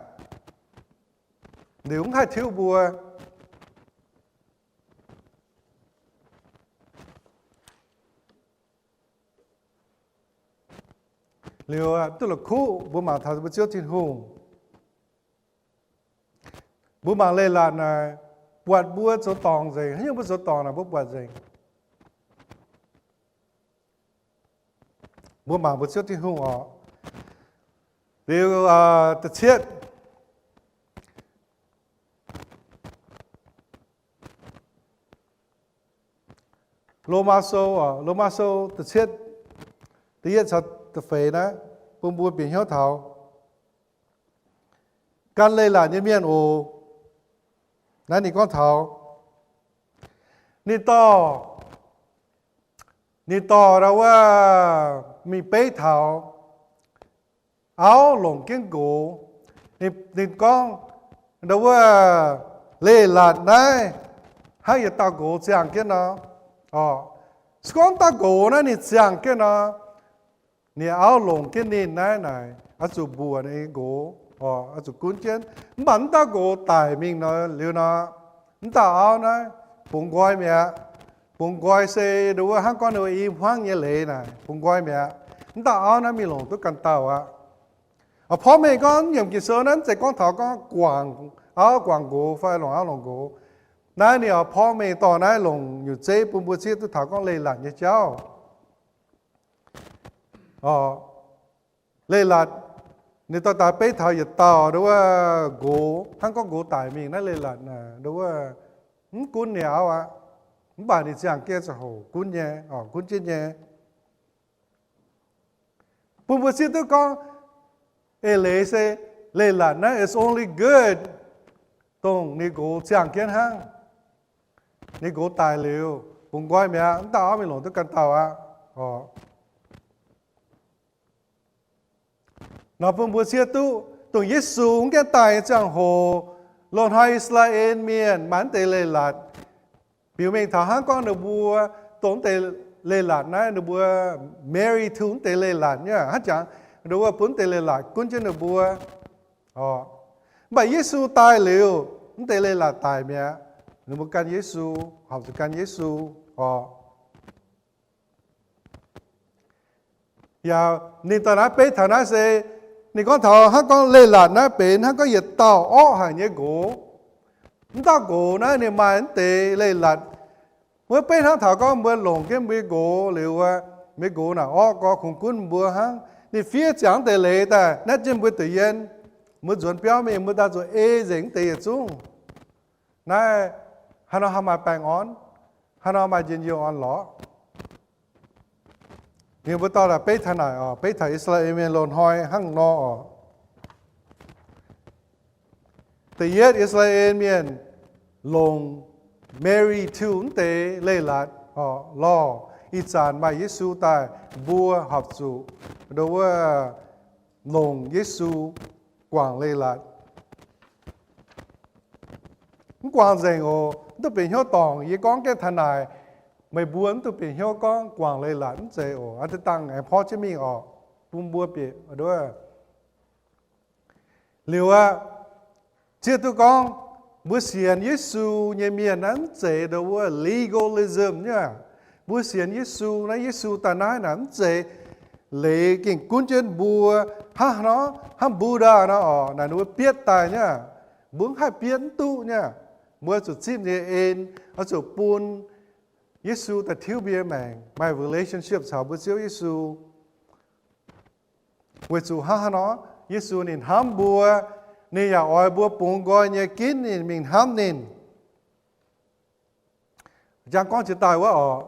liuz mv haih tiuv mbuo. Liuz duqv la'kuqv mbuo mangc taux mbuo Ziouv Tin-Hungh. Mbuo mangc leiz-latc naaic, buatc mbuo zoux dorngc nzengc. Haaix nyungc mbuo zoux dorngc naaic mbuo buatc nzengc. Mbuo mangc mbuo Ziouv Tin-Hungh oc. Liuz da'cietv, Lomaa Sou, Lomaa Sou da'cietv, da'yietv caux da'feix naaiv, bun mbuo bieqc hnyouv taux gan leiz-latc nyei mienh oc. Naaiv ninh gorngv taux, ninh dorh, ninh dorh ndau wuov mingh beiv taux auv longc jienv nqox. Ninh gorngv ndau wuov leiz-latc naaiv hnangv yietc dauh nqox ziangh jienv nor. Se gorngv dauh nqox naaiv ninh ziangh jienv nor, ninh auv longc jienv ninh naaiv naaic oix zuqc mbuoqc ninh nyei nqox, oix zuqc gunv jienv. Mv baac mv dauh nqox daic mingh nor, liuz nor, mv dauh auv naaiv bungx nqoi mi'aqv. Bungx nqoi se ndau wuov hnangv gorngv ninh i hmuangv nyei leiz naaic bungx nqoi mi'aqv. Mv dauh auv naaiv mingh longc duqv ganh dauh aqv. Porv mengh gorngv nyiemc Ging-Sou naaiv mv zeiz gorngv taux gorngv guangc auv guangc nqox fai longc auv longc nqox. Naaiv ninh oix porv mengh dorh naaiv longc nyutc zeiv bun mbuo zieqv duqv taux gorngv leiz-latc nyei jauv. Leiz-latc, ninh dorh daaih beiv taux yietc dauh ndau wuov nqox, hnangv gorngv nqox daic mingh naaiv leiz-latc naaic ndau wuov mv gunv ninh auv aqv. Mv baac ninh ziangh jienv ziangh hoc gunv nyei, gunv jienv nyei. Bun mbuo zieqv duqv gorngv eix leiz se leiz-latc naaiv is only good dongh ninh nqox ziangh jienv hnangv. Ninh nqox daic liuz bungx nqoi mi'aqv, mv dauh auv mingh longc duqv ganh dauh aqv. Nor bun mbuo zieqv duqv dongh Yesu mv gaengh daaih nyei ziangh hoc, Loz-hnoi I^saa^laa^en Mienh maaih naaiv deix leiz-latc. Biux mengh taux hnangv gorngv ninh mbuo dongh naaiv deix leiz-latc naaiv, ninh mbuo marry to naaiv deix leiz-latc nyei, hnangv jangx ninh mbuo bun naaiv deix leiz-latc gunv jienv ninh mbuo. Mv baac Yesu daaih liuz, naaiv deix leiz-latc daic mi'aqv. Ninh mbuo gan Yesu, horpc zuqc gan Yesu oc. Yaac ninh daaih naaiv beiv taux naaiv se, ninh gorngv taux hnangv gorngv leiz-latc naaiv benx hnangv gorngv yietc dauh orqv haic nyei nqox. Mv dauh nqox naaiv ninh maaih naaiv deix leiz-latc. Wuov beiv hnangv taux gorngv mbuo longc jienv mbuo nqox liuz, mbuo nqox naaic orqv gorx kungx gunv mbuo hnangv. Ninh fiev ziangx deix leiz daaih naetv jienv mbuo deix yien. Mbuo nzuonx biauv mingh, mbuo daaih zuqc ei nzengc naaiv deix yietc zungv. Naaiv haaix nor haih maaih baengh orn? Haaix nor maaih njien-youh orn-lorqc? Ninh mbuo dorh daaih beiv taux naaic oc, beiv taux I^saa^laa^en Mienh loz-hnoi hnangv nor oc. Da'yietv, I^saa^laa^en Mienh longc marry to naaiv deix leiz-latc oc, lorh. Ih zanc maaih Yesu daaih, mbuo horpc zuqc ndo wuov longc Yesu guangc leiz-latc. Mv guangc nzengc oc, mv duqv bieqc hnyouv dorngc. Yie gorngv jienv taux naaic, meih mbuo mv duqv bieqc hnyouv gorngv guangc leiz-latc mv zeiz oc. Aa, dangh aengx porv jienv mingh oc, bun mbuo bieqc ndo wuov. Liuz aqv, zieqv duqv gorngv mbuo sienx Yesu nyei mienh naaiv mv zeiz ndo wuov legalism nyei. Mbuo sienx Yesu naaiv, Yesu daaih naaiv naaic mv zeiz leiz gengh gunv jienv mbuo hnangv nor, hnangv Buddha nor oc, naaic ninh mbuo bietv daaih nyei. Mbuo mv haih bietv mv duqv nyei. Mbuo zuqc zipv ninh nyei en, oix zuqc bun Yesu daaih tiuv mbuo nyei maengc, maaih relationship caux mbuo Ziouv Yesu. Weic zuqc hnangv haaix nor, Yesu ninh hnamv mbuo, ninh yaac oix mbuo bungx nqoi nyei ginv ninh mingh hnamv ninh. Jangx gorngv jiex daaih wuov oc,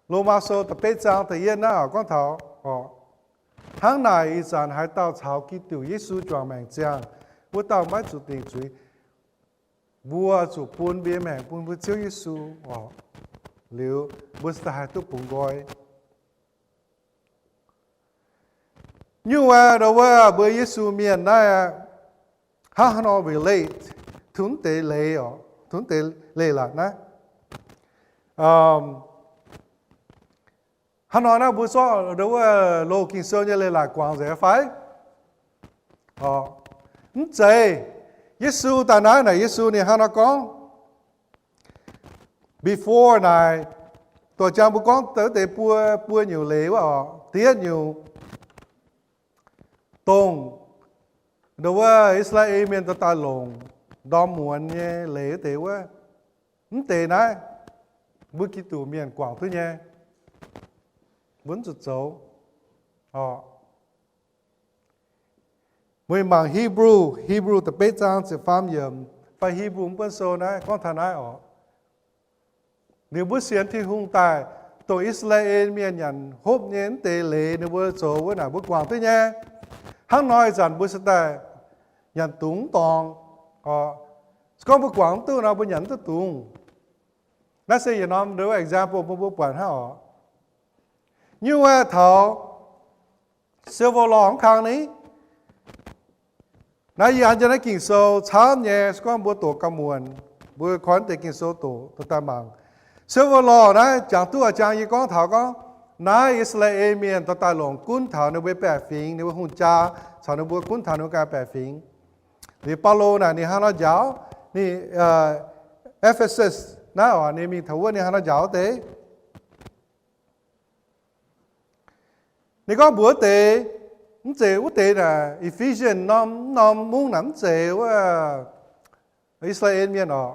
Lomaa Sou da'betv zaang da'yietv naaiv oc, gorngv taux oc, hnangv naaic ih zanc haaix dauh caux Giduc Yesu juangc maengc ziangh, wuov dauh maiv zuqc dingc zuiz. Mbuo zuqc bun mbuo nyei maengc bun mbuo Ziouv Yesu oc, liuz mbuo cingx daaih haih duqv bungx nqoi. Nyungc wuov ndo wuov mbuo Yesu mienh naaiv aqv, hnangv haaix nor relate to naaiv deix leiz oc, to naaiv deix leiz-latc naaiv? Hnangv nor naaiv mbuo zorqv ndo wuov loz Ging-Sou nyei leiz-latc guangc nzengc fai? Mv zeiz. Yesu daaih naaiv naaic, Yesu ninh hnangv nor gorngv, before naaic, doqc jang mbuo gorngv deix buo, buo nyungc leiz wuov oc. Da'yietv nyungc, dongh ndo wuov I^saa^laa^en Mienh dorh daaih longc ndorm muonz nyei leiz wuov deix wuov, mv deix naaiv mbuo Giduc Mienh guangc duqv nyei, mbuo mv zuqc zoux oc. Meih mangc Hebrew, Hebrew da'betv zaang ziepc faam yiemc, fai Hebrew mv buonv sou naaiv gorngv taux naaiv oc. Liuz mbuo sienx Tin-Hungh daaih, dongh I^saa^laa^en Mienh nyanc hopv nyei mv deix leiz ninh mbuo zoux wuov naaic mbuo guangc duqv nyei. Hnangv nor ih zanc mbuo se daaih nyanc dungz mv dorngx oc. Se gorngv mbuo guangc mv duqv nor, mbuo nyanc mv duqv dungz. Naaiv se yietc norm ndo example bun mbuo buatc hnangv oc. Nyungc wuov taux Civil Law mv kang ni. Naaiv yie an jienv naaiv Ging-Sou camv nyei, se gorngv mbuo doqc gauh muonc, mbuo koi deix Ging-Sou doqc dorh daaih mangc. Civil Law naaiv jangx duqv a'jang yie gorngv taux gorngv, naaiv I^saa^laa^en Mienh dorh daaih longc gunv taux ninh mbuo baeqc fingx, ninh mbuo hungh jaa caux ninh mbuo gunv taux ninh mbuo ganh baeqc fingx. Liuz Baulo naaic ninh hnangv nor njaaux ninh, Ephesus naaiv oc, ninh mingh taux wuov ninh hnangv nor njaaux wuov deix. Ninh gorngv mbuox wuov deix, mv zeiz wuov deix naaic Ephesians norm, norm mungv naaic mv zeiz wuov I^saa^laa^en Mienh oc.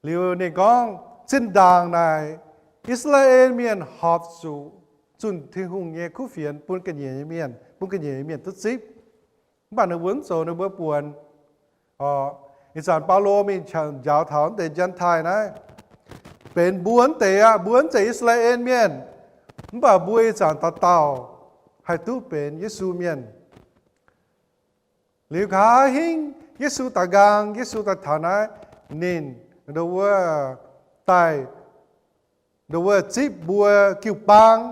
Liuz ninh gorngv zinh ndaangc naaic I^saa^laa^en Mienh horpc zuqc zunh Tin-Hungh nyei kuv fienx bun ga'nyiec nyei mienh, bun ga'nyiec nyei mienh duqv zipv. Mv baac ninh mbuo mv zoux ninh mbuo buonc. Ih zanc Baulo mingh njaaux taux naaiv deix Gentile naaiv, benx mbuo naaiv deix aqv. Mbuo mv zeiz I^saa^laa^en Mienh, mv baac mbuo ih zanc dauh dauh haih duqv benx Yesu Mienh. Liuz nqa'haav hingv Yesu daaih nqaang, Yesu daaih taux naaiv, ninh ndo wuov daaih, ndo wuov zipv mbuo jiu-baang,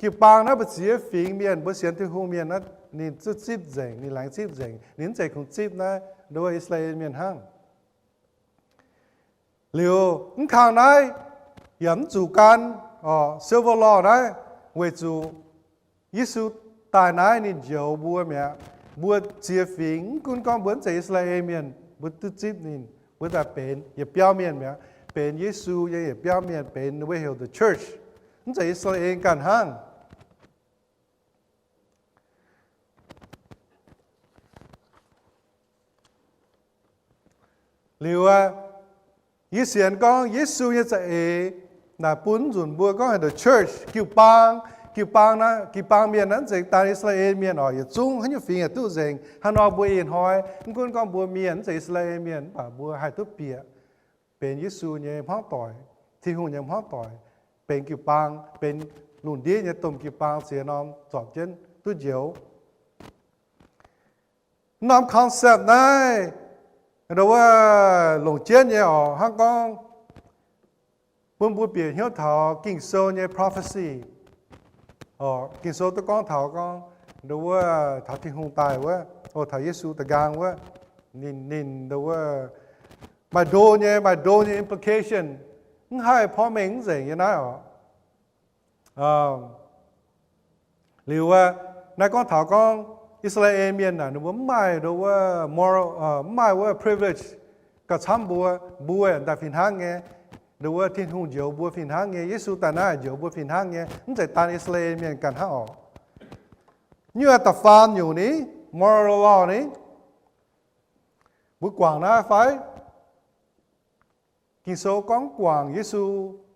Jiu-baang naaiv mbuo ziex fingx mienh, mbuo sienx Tin-Hungh mienh naaiv, ninh zipv nzengc, ninh laengz zipv nzengc, ninh mv zeiz kungx zipv naaiv nduov I^saa^laa^en mienh hnangv. Liuz mv kang naaiv yaac mv zuqc gan civil law naaiv, weic zuqc Yesu daaih naaiv ninh njoux mbuo mi'aqv. Mbuo ziex fingx, mv gunv gorngv mbuo mv zeiz I^saa^laa^en mienh, mbuo duqv zipv ninh, mbuo daaih benx yietc biauv mienh mi'aqv. Benx Yesu nyei yietc biauv mienh, benx ninh mbuo heuc the church, mv zeiz I^saa^laa^en ganh hnangv. Liuz aqv, yie sienx gorngv Yesu nyei za'eix naaic bun nzunc mbuo gorngv heuc the church, jiu-baang. Jiu-baang naaiv, jiu-baang mienh naaiv mv zeiz daan I^saa^laa^en mienh oc. Yietc zungv haaix nyungc fingx yaac duqv nzengc. Hnangv nor mbuo ih hnoi mv gunv gorngv mbuo mienh mv zeiz I^saa^laa^en mienh, mv baac mbuo haih duqv bieqc benx Yesu nyei hmuangv doic, Tin-Hungh nyei hmuangv doic, benx jiu-baang, benx lungh ndiev nyei domh jiu-baang ziex norm zorpc jienv duqv njoux. Norm concept naaiv, nduov wuov, longc jienv nyei oc, hnangv gorngv bun mbuo bieqc hnyouv taux Ging-Sou nyei prophecy. Ging-Sou duqv gorngv taux gorngv, nduov wuov, taux Tin-Hungh daaih wuov, o, taux Yesu da'nqaang wuov, ninh, ninh, nduov wuov, maaih ndo nyei, maaih ndo nyei implication, mv haih porv mengh mv nzengc nyei naaiv oc. Liuz aqv, naaiv gorngv taux gorngv I^saa^laa^en mienh naaic, ninh mbuo mv maaih nduov wuov moral, mv maaih wuov privilege gauh camv mbuo. Mbuo yaac daaih fih hnangv nyei. Nduov wuov, Tin-Hungh njoux mbuo fih hnangv nyei. Yesu daaih naaiv njoux mbuo fih hnangv nyei. Mv zeiz daan I^saa^laa^en mienh ganh hnangv oc. Nyuoz da'faam nyungc ni, moral law ni, mbuo guangc naaiv fai? Ging-Sou gorngv guangc Yesu,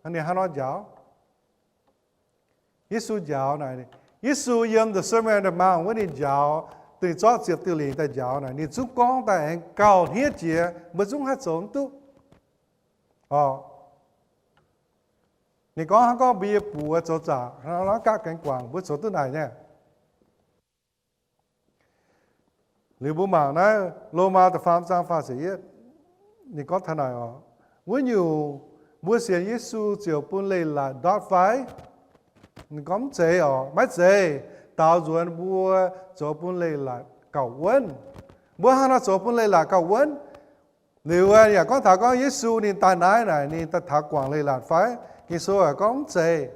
ninh hnangv nor njaaux. Yesu njaaux naaic, Yesu yiem the Sermon on the Mount wuov ninh njaaux, dingh zorqv ziepc diuh lingc daaih njaaux naaic, ninh zungv gorngv daaih aengx gauh hniev jiex, mbuo zungv haih zoux mv duqv. Ninh gorngv hnangv gorngv mbuo yie buoz zoux zaqc, hnangv nor gaatv gaengh guangc, mbuo zoux duqv naaic nyei. Liuz mbuo mangc naaiv Lomaa da'faam zaang faah ziepc yietv, ninh gorngv taux naaic oc, wuov nyungc mbuo sienx Yesu ziouc bun leiz-latc ndortv fai? Ninh gorngv mv zeiz oc, maiv zeiz. Daaux nzuonx mbuo zoux bun leiz-latc gauh wuonv. Mbuo hnangv nor zoux bun leiz-latc gauh wuonv? Liuz yaac gorngv taux gorngv Yesu ninh daaih naaiv naaic ninh daaih taux guangc leiz-latc fai? Ging-Sou yaac gorngv mv zeiz.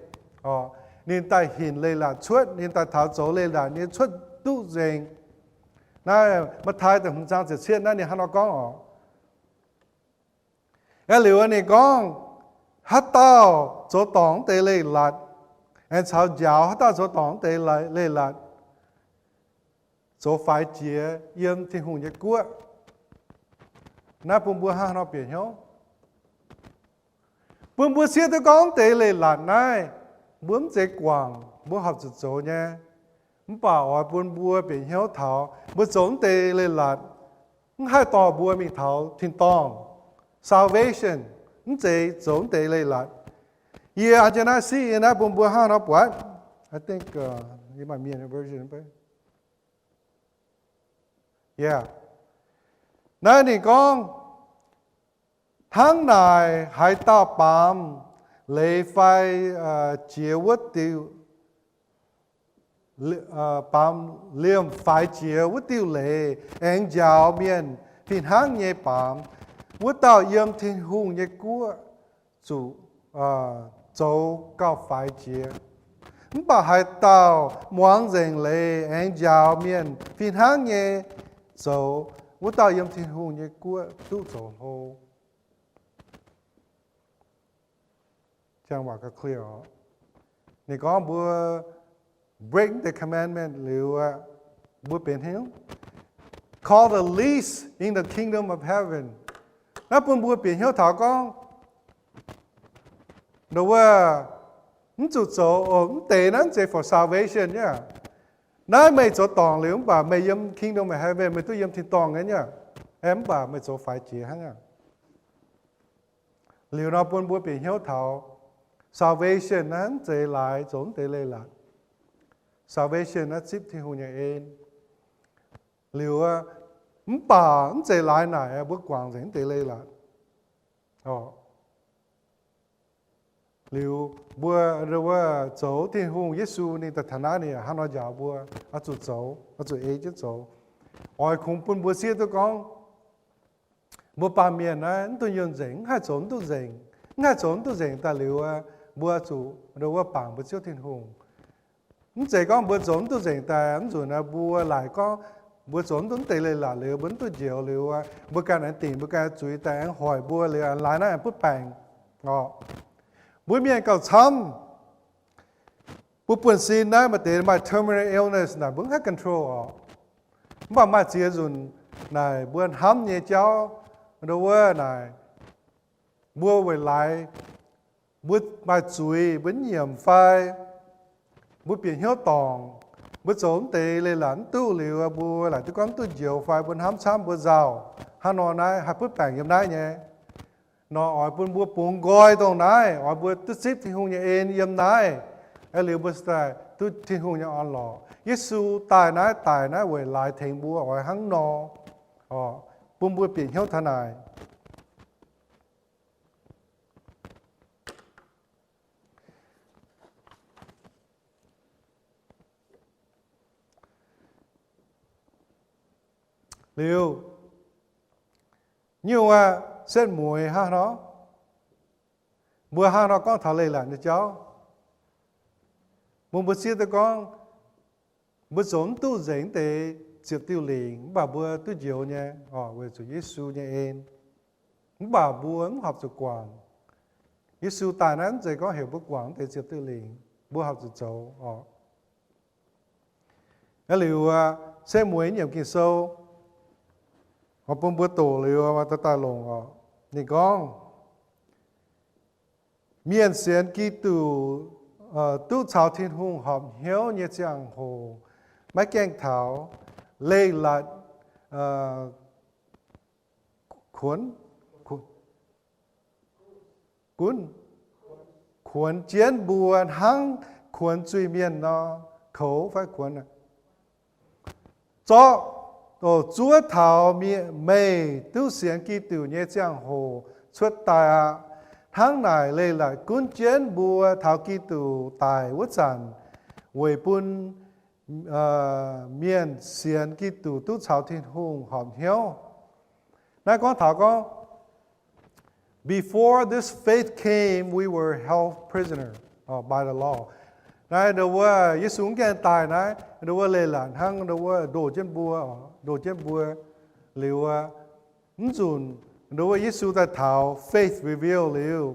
Ninh daaih hinc leiz-latc cuotv, ninh daaih taux zoux leiz-latc nyei cuotv duqv nzengc. Naaiv Matv^tai da'hmz zaang ziepc cietv naaiv ninh hnangv nor gorngv oc. Aeqv, liuz ninh gorngv, haaix dauh zoux dorngc mv deix leiz-latc, aengx caux njaaux haaix dauh zoux dorngc mv deix leiz-latc, zoux faix jiex yiem Tin-Hungh nyei guoqv. Naaiv bun mbuo hnangv haaix nor bieqc hnyouv? Bun mbuo siev duqv gorngv mv deix leiz-latc naaiv, mbuo mv zeiz guangc, mbuo horpc zuqc zoux nyei. Mv baac oix bun mbuo bieqc hnyouv taux mbuo zoux mv deix leiz-latc, mv haih dorh mbuo mingh taux tin-dorngh. Salvation mv zeiz zoux mv deix leiz-latc. Yie an jienv naaiv siqv yie naaiv bun mbuo hnangv nor buatc. I think, uh, you might be in a version, but yeah. Naaiv ninh gorngv, hnangv naaic haaix dauh baamz leiz fai, uh, jiex wuov diuh, uh, baamz liemh faix jiex wuov diuh leiz aengx njaaux mienh fih hnangv nyei baamz, wuov dauh yiem Tin-Hungh nyei guoqv zuqc, uh, zoux gauh faix jiex. Mv baac haaix dauh muangx nzengc leiz aengx njaaux mienh fih hnangv nyei zoux, wuov dauh yiem Tin-Hungh nyei guoqv duqv zoux hlo. Ninh gorngv mbuo break the commandment liuz, mbuo benx haaix nyungc? Called the least in the kingdom of heaven. Naaiv bun mbuo bieqc hnyouv taux gorngv, nduov wuov, mv zuqc zoux, o, mv deix naaiv mv zeiz for salvation nyei aqv. Naaiv meih zoux dorngc liuz mv baac meih yiem kingdom of heaven, meih duqv yiem tin-dorngh nyei aqv. Aeqv, mv baac meih zoux faix jiex hnangv aqv. Liuz nor bun mbuo bieqc hnyouv taux salvation naaiv mv zeiz laaix zoux mv deix leiz-latc. Salvation naaiv zipv Tin-Hungh nyei en. Liuz, mv baac mv zeiz laaix naaic mbuo guangc nzengc mv deix leiz-latc. Liuz mbuo, mbuo zoux Tin-Hungh, Yesu ninh daaih taux naaiv, ninh hnangv nor njaaux mbuo, oix zuqc zoux, oix zuqc ei jienv zoux. Oix kungx bun mbuo siev duqv gorngv, mbuo baamh mienh naaiv mv duqv nyunh nzengc, mv haih zoux mv duqv nzengc, mv haih zoux mv duqv nzengc daaih liuz, mbuo zuqc ndo wuov bangc mbuo Ziouv Tin-Hungh. Mv zeiz gorngv mbuo zoux mv duqv nzengc daaih, mv nzunc naaiv mbuo laaic gorngv mbuo zoux mv duqv mv deix leiz-latc liuz, mbuo mv duqv njoux liuz, mbuo ganh aengx dingc, mbuo ganh zuiz daaih aengx hoic mbuo liuz, laai naaiv aengx butv baengc. Mbuo mienh gauh camv, mbuo buonv-sin naaiv maaih deix maaih terminal illness naaic, mbuo mv haih control oc. Mv baac maaih ziex nzunc naaic mbuo hnamv nyei jauv, ndo wuov naaic, mbuo weic laaix mbuo maaih zuiz, mbuo nyiemc fai mbuo bieqc hnyouv dorngc, mbuo zoux mv deix leiz-latc mv duqv liuz, mbuo laaic duqv gorngv mv duqv njoux fai mbuo hnamv camv mbuo nzauh, hnangv nor naaiv haih butv baengc yiem naaiv nyei. Nor oix bun mbuo bungx nqoi dongh naaiv, oix mbuo duqv zipv Tin-Hungh nyei en yiem naaiv, liuz mbuo daaih duqv Tin-Hungh nyei orn-lorqc. Yesu daaih naaiv, daic naaiv weic laaix tengx mbuo oix hnangv nor, bun mbuo bieqc hnyouv taux naaic. Liuz, nyungc aqv, setv mueiz hnangv nor, mbuo hnangv nor gorngv taux leiz-latc nyei jauv, mbuo, mbuo siev duqv gorngv, mbuo zoux mv duqv nzengc deix ziepc diuh lingc, mv baac mbuo duqv njoux nyei, weic zuqc Yesu nyei en. Mv baac mbuo mv horpc zuqc guangc. Yesu daaih naaiv mv zeiz gorngv heuc mbuo guangc deix ziepc diuh lingc, mbuo horpc zuqc zoux oc. Liuz, setv mueiz nyiemc Ging-Sou, bun mbuo doqc liuz daaih longc oc. Ninh gorngv, mienh sienx Giduc duqv caux Tin-Hungh horpc hnyouv nyei ziangh hoc maiv gaengh taux, leiz-latc kuonx, gunv, kuonx jienv mbuo hnangv kuonx zuiz-mienh nor, koux fai kuonx, zorqv, zuov taux meih duqv sienx Giduc nyei ziangh hoc cuotv daaih aqv. Hnangv naaic leiz-latc gunv jienv mbuo taux Giduc daic wuov zanc, weic bun mienh sienx Giduc duqv caux Tin-Hungh horpc hnyouv. Naaiv gorngv taux gorngv, before this faith came, we were held prisoner by the law. Naaiv ndo wuov Yesu mv gaengh daaih naaiv, ndo wuov leiz-latc hnangv ndo wuov ndoh jienv mbuo, ndoh jienv mbuo. Liuz, mv nzunc ndo wuov Yesu daaih taux, faith reveal liuz,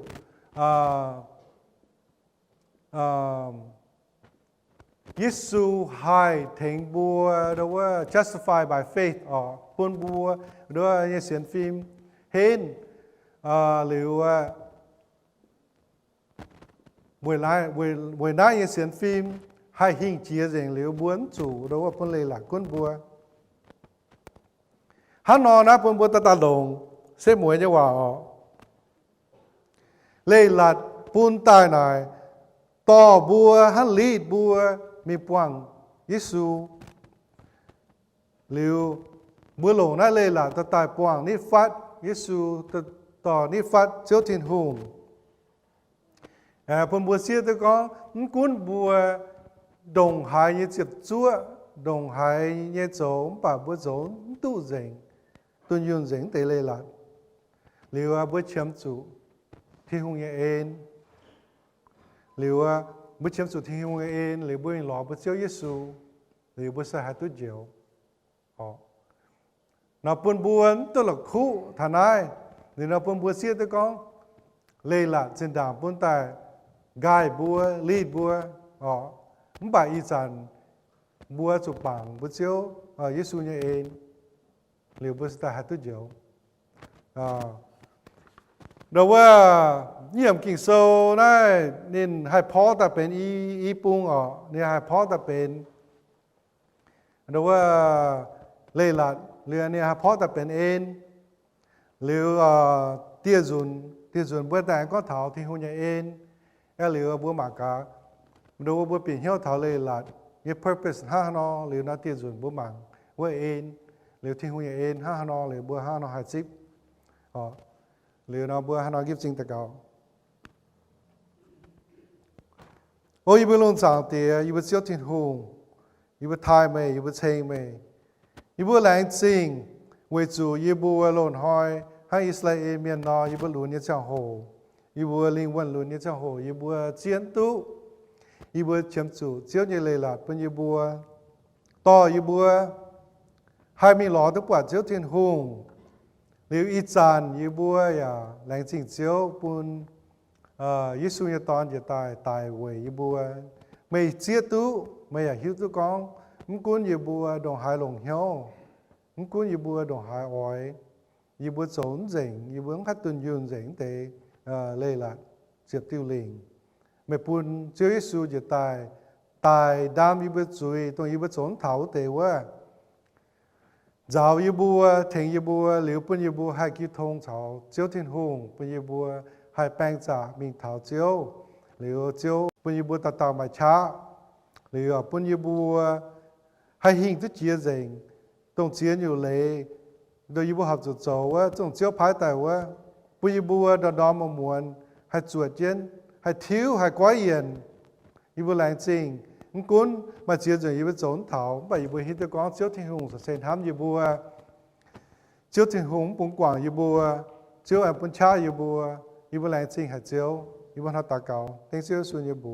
Yesu haih tengx mbuo ndo wuov justify by faith oc, bun mbuo ndo wuov nyei sienx fim henv liuz, weic naaiv nyei sienx fim haih hingh jiex nzengc liuz, mbuo mv zuqc ndo wuov bun leiz-latc gunv mbuo. Hnangv nor naaiv bun mbuo daaih daaih longc setv mueiz nyei waac oc. Leiz-latc bun daaih naaic, dorh mbuo hnangv litv mbuo mingh buangh Yesu. Liuz, mbuo longc naaiv leiz-latc daaih daaih buangh nitv fatv Yesu, dorh nitv fatv Ziouv Tin-Hungh. Bun mbuo siev duqv gorngv, mv gunv mbuo ndongc haaix nyei ziepc zuoqv, ndongc haaix nyei zoux, mv baac mbuo zoux mv duqv nzengc, dunh yunh nzengc mv deix leiz-latc, liuz mbuo qiemx zuqc Tin-Hungh nyei en. Liuz mbuo qiemx zuqc Tin-Hungh nyei en liuz, mbuo mingh lorz mbuo Ziouv Yesu, liuz mbuo se haih duqv njoux. Nor bun mbuo mv duqv la'kuqv taux naaiv. Liuz nor bun mbuo siev duqv gorngv, leiz-latc zinh ndaangc bun daaih nqaih mbuo, litv mbuo oc. Mv baac ih zanc mbuo zuqc bangc mbuo Ziouv Yesu nyei en, liuz mbuo se daaih haih duqv njoux. Ndo wuov, yiem Ging-Sou naaiv ninh haih porv daaih benx i, i bung oc, ninh haih porv daaih benx ndo wuov leiz-latc, liuz ninh haih porv daaih benx en. Liuz dieh nzunc, dieh nzunc mbuo daaih gorngv taux Tin-Hungh nyei en. Aa liuz mbuo mangc gaax, ndo wuov mbuo bieqc hnyouv taux leiz-latc nyei purpose hnangv haaix nor, liuz nor dieh nzunc mbuo mangc wuov en, liuz Tin-Hungh nyei en hnangv haaix nor, liuz mbuo hnangv haaix nor haih zipv. Liuz nor mbuo hnangv haaix nor nqipv zingh daux gaux. O yie mbuo lungh zaangc Diex, yie mbuo Ziouv Tin-Hungh, yie mbuo taaih meih, yie mbuo ceng meih. Yie mbuo laengz zingh weic zuqc yie mbuo loz-hnoi hnangv I^saa^laa^en Mienh nor, yie mbuo lunx nyei ziangh hoc, yie mbuo lingh wuonh lunx nyei ziangh hoc, yie mbuo zien duqv yie mbuo qiemx zuqc Ziouv nyei leiz-latc bun yie mbuo, dorh yie mbuo haih mingh lorz duqv buatc Ziouv Tin-Hungh. Liuz ih zanc yie mbuo yaac laengz zingh Ziouv bun Yesu nyei Dorn njiec daaih daic weic yie mbuo. Meih zieqv duqv, meih yaac hiuv duqv gorngv mv gunv yie mbuo ndongc haaix longc hnyouv, mv gunv yie mbuo ndongc haaix oix, yie mbuo zoux mv nzengc, yie mbuo mv haih dunh yunh nzengc wuov deix leiz-latc ziepc diuh lingc. Meih bun Ziouv Yesu njiec daaih, daic ndaam yie mbuo zuiz, dongh yie mbuo zoux mv taux wuov deix wuov, nzaaux yie mbuo, tengx yie mbuo, liuz bun yie mbuo haih jiu tong caux Ziouv Tin-Hungh, bun yie mbuo haih baeng zaqc mingh taux Ziouv, liuz Ziouv bun yie mbuo dauh dauh maaih qaqv, liuz bun yie mbuo haih hingh duqv jiex nzengc dongh ziex nyungc leiz, dongh yie mbuo horpc zuqc zoux wuov, zongh Ziouv paaiv daaih wuov, bun yie mbuo ndorm-ndorm muonz-muonz haih zuotc jienv, haih tiuv, haih goiv yienc. Yie mbuo laengz zingh. Mv gunv maaih ziex nzunc yie mbuo zoux mv taux, mv baac yie mbuo hiuv duqv gorngv Ziouv Tin-Hungh se hnamv yie mbuo. Ziouv Tin-Hungh mv bungx guangc yie mbuo. Ziouv aengx bun qaqv yie mbuo. Yie mbuo laengz zingh haic Ziouv. Yie mbuo hnangv daux gaux dengv Ziouv Yesu nyei mbuox.